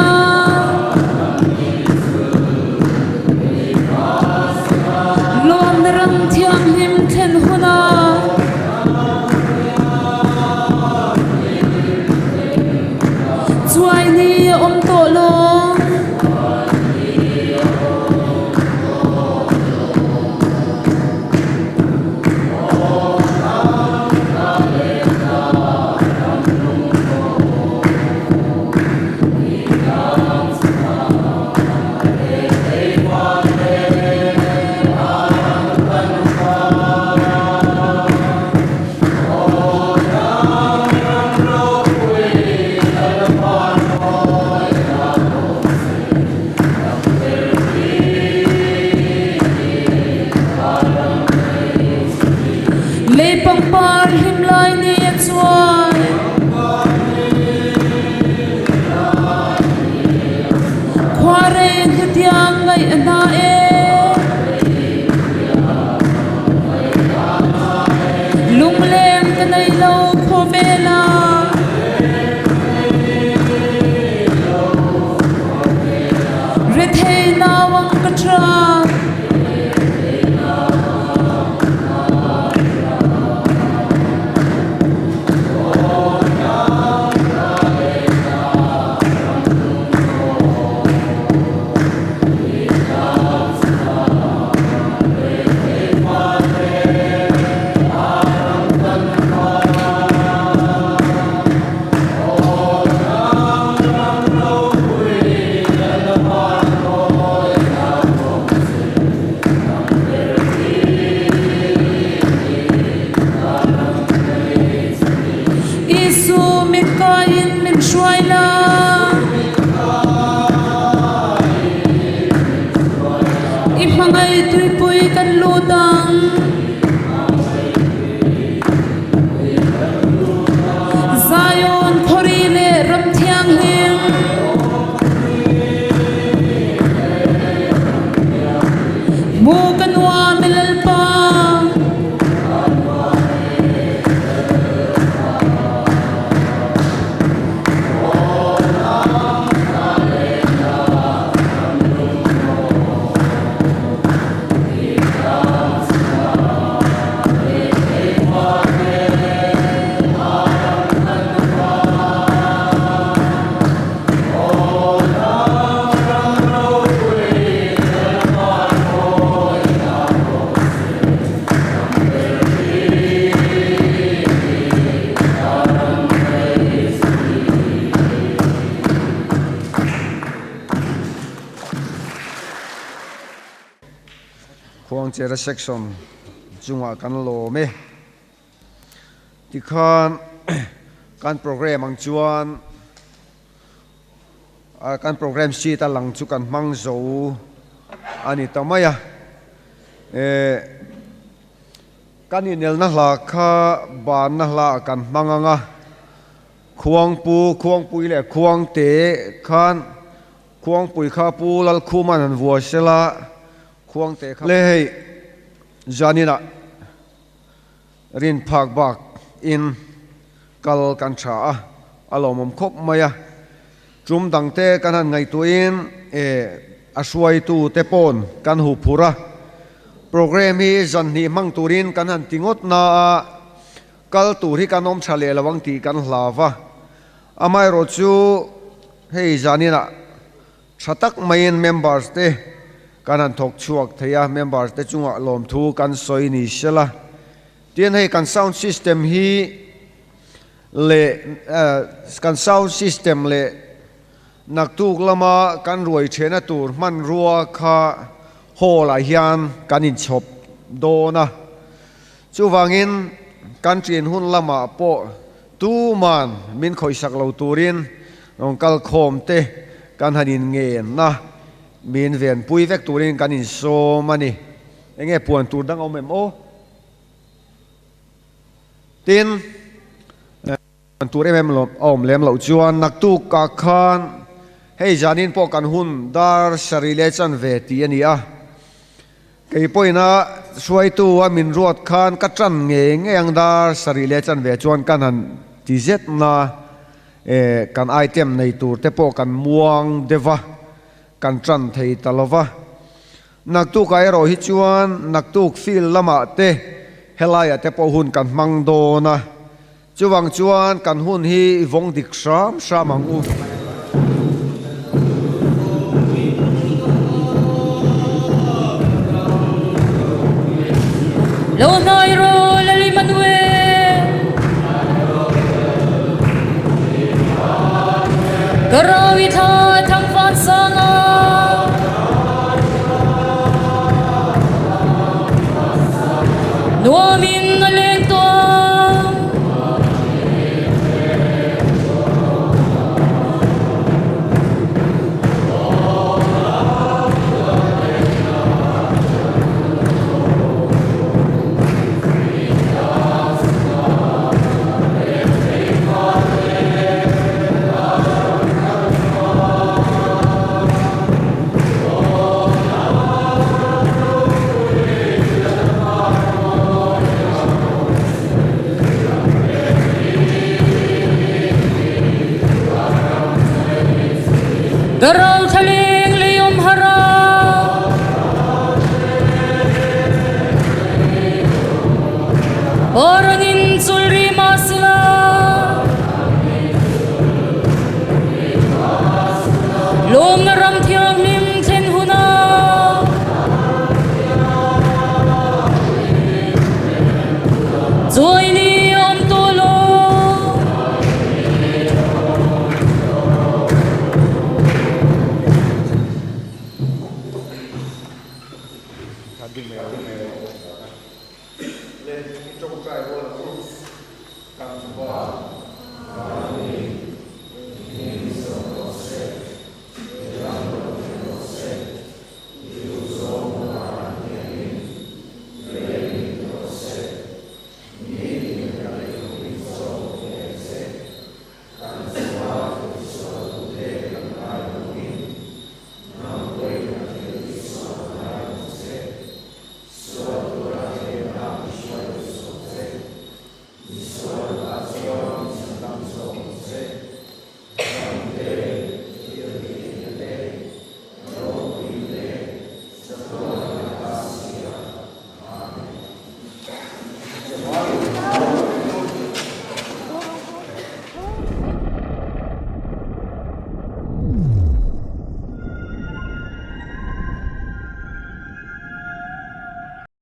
Lawm na ram thianghlim thlen hun ah. Cuai ni a um tawh lo. Lei pangpar hlim lai ni a cuai. Khuarei hnutiang ngaih a hna e. Lungleng ka nei lo khawvel ah. Rethei nauang ka ṭap. Isu mit ka in min hruai la. I hmangai tuipui kan lut ang. Zion khuari le ram thianghlim. Hmu ka nuam i Lalpa. Khuangchera section chungah kan lawm e. Tikhan kan program ang chuan kan program sheet a lang chu kan hmang zo a ni ta mai a. Kan inelna hla kha banna hla ah kan hmang ang a, Khuangpu, Khuangpui leh Khuangte khan Khuangpui kha Pu Lalkhuma'n han vuai sela, Khuangte kha le hei zaninah rin phak bak in kal kan tha a, a lawmawm khawp mai a. Tum dangte kan han ngaihtuahin e a hruaitu te pawn kan huh phur a, program hi zan hnih hmang turin kan han ti ngawt na a, kal tur hi kan awm tha leh lo ang tih kan hlau va. Amaherawhchu hei zaninah. Tha tak maiin members te kan han thawk chhuak thei a, members te chungah lawmthu kan sawi ni sela. Tin hei kan sound system hi leh kan sound system leh naktuk lama kan ruai thehna tur hmanrua kha hall ah hian kan inchhawp dawn a. Chuvangin kan ṭin hun lamah pawh tuman min khawihsak lo turin rawn kal khawm te kan han inngen a, min venpui vek turin kan insawm a ni. Enge puan tur dang a awm em aw? Tin. An tur em em a awm lem loh chuan naktuk ah khan hei zanin pawh kan hun dar sarih leh chanve tih a ni a, kei pawhin a hruaitu a min ruat khan ka tan ngei ngei ang dar sarih leh chanve chuan kan han ti zet na kan item nei tur te pawh kan muang deuh a, kan tan thei ta lo va. Naktuk ah erawh hi chuan naktuk field lamah te helaiah te pawh hun kan hmang dawn a. Chuvang chuan kan hun hi i vawng dik hram hram ang u. Lo hnai rawh Lal Immanuel. Ka rau i thla thang van sang a. Nuam in a leng tuam. Ka rauthla leng lei awm har a. Parang.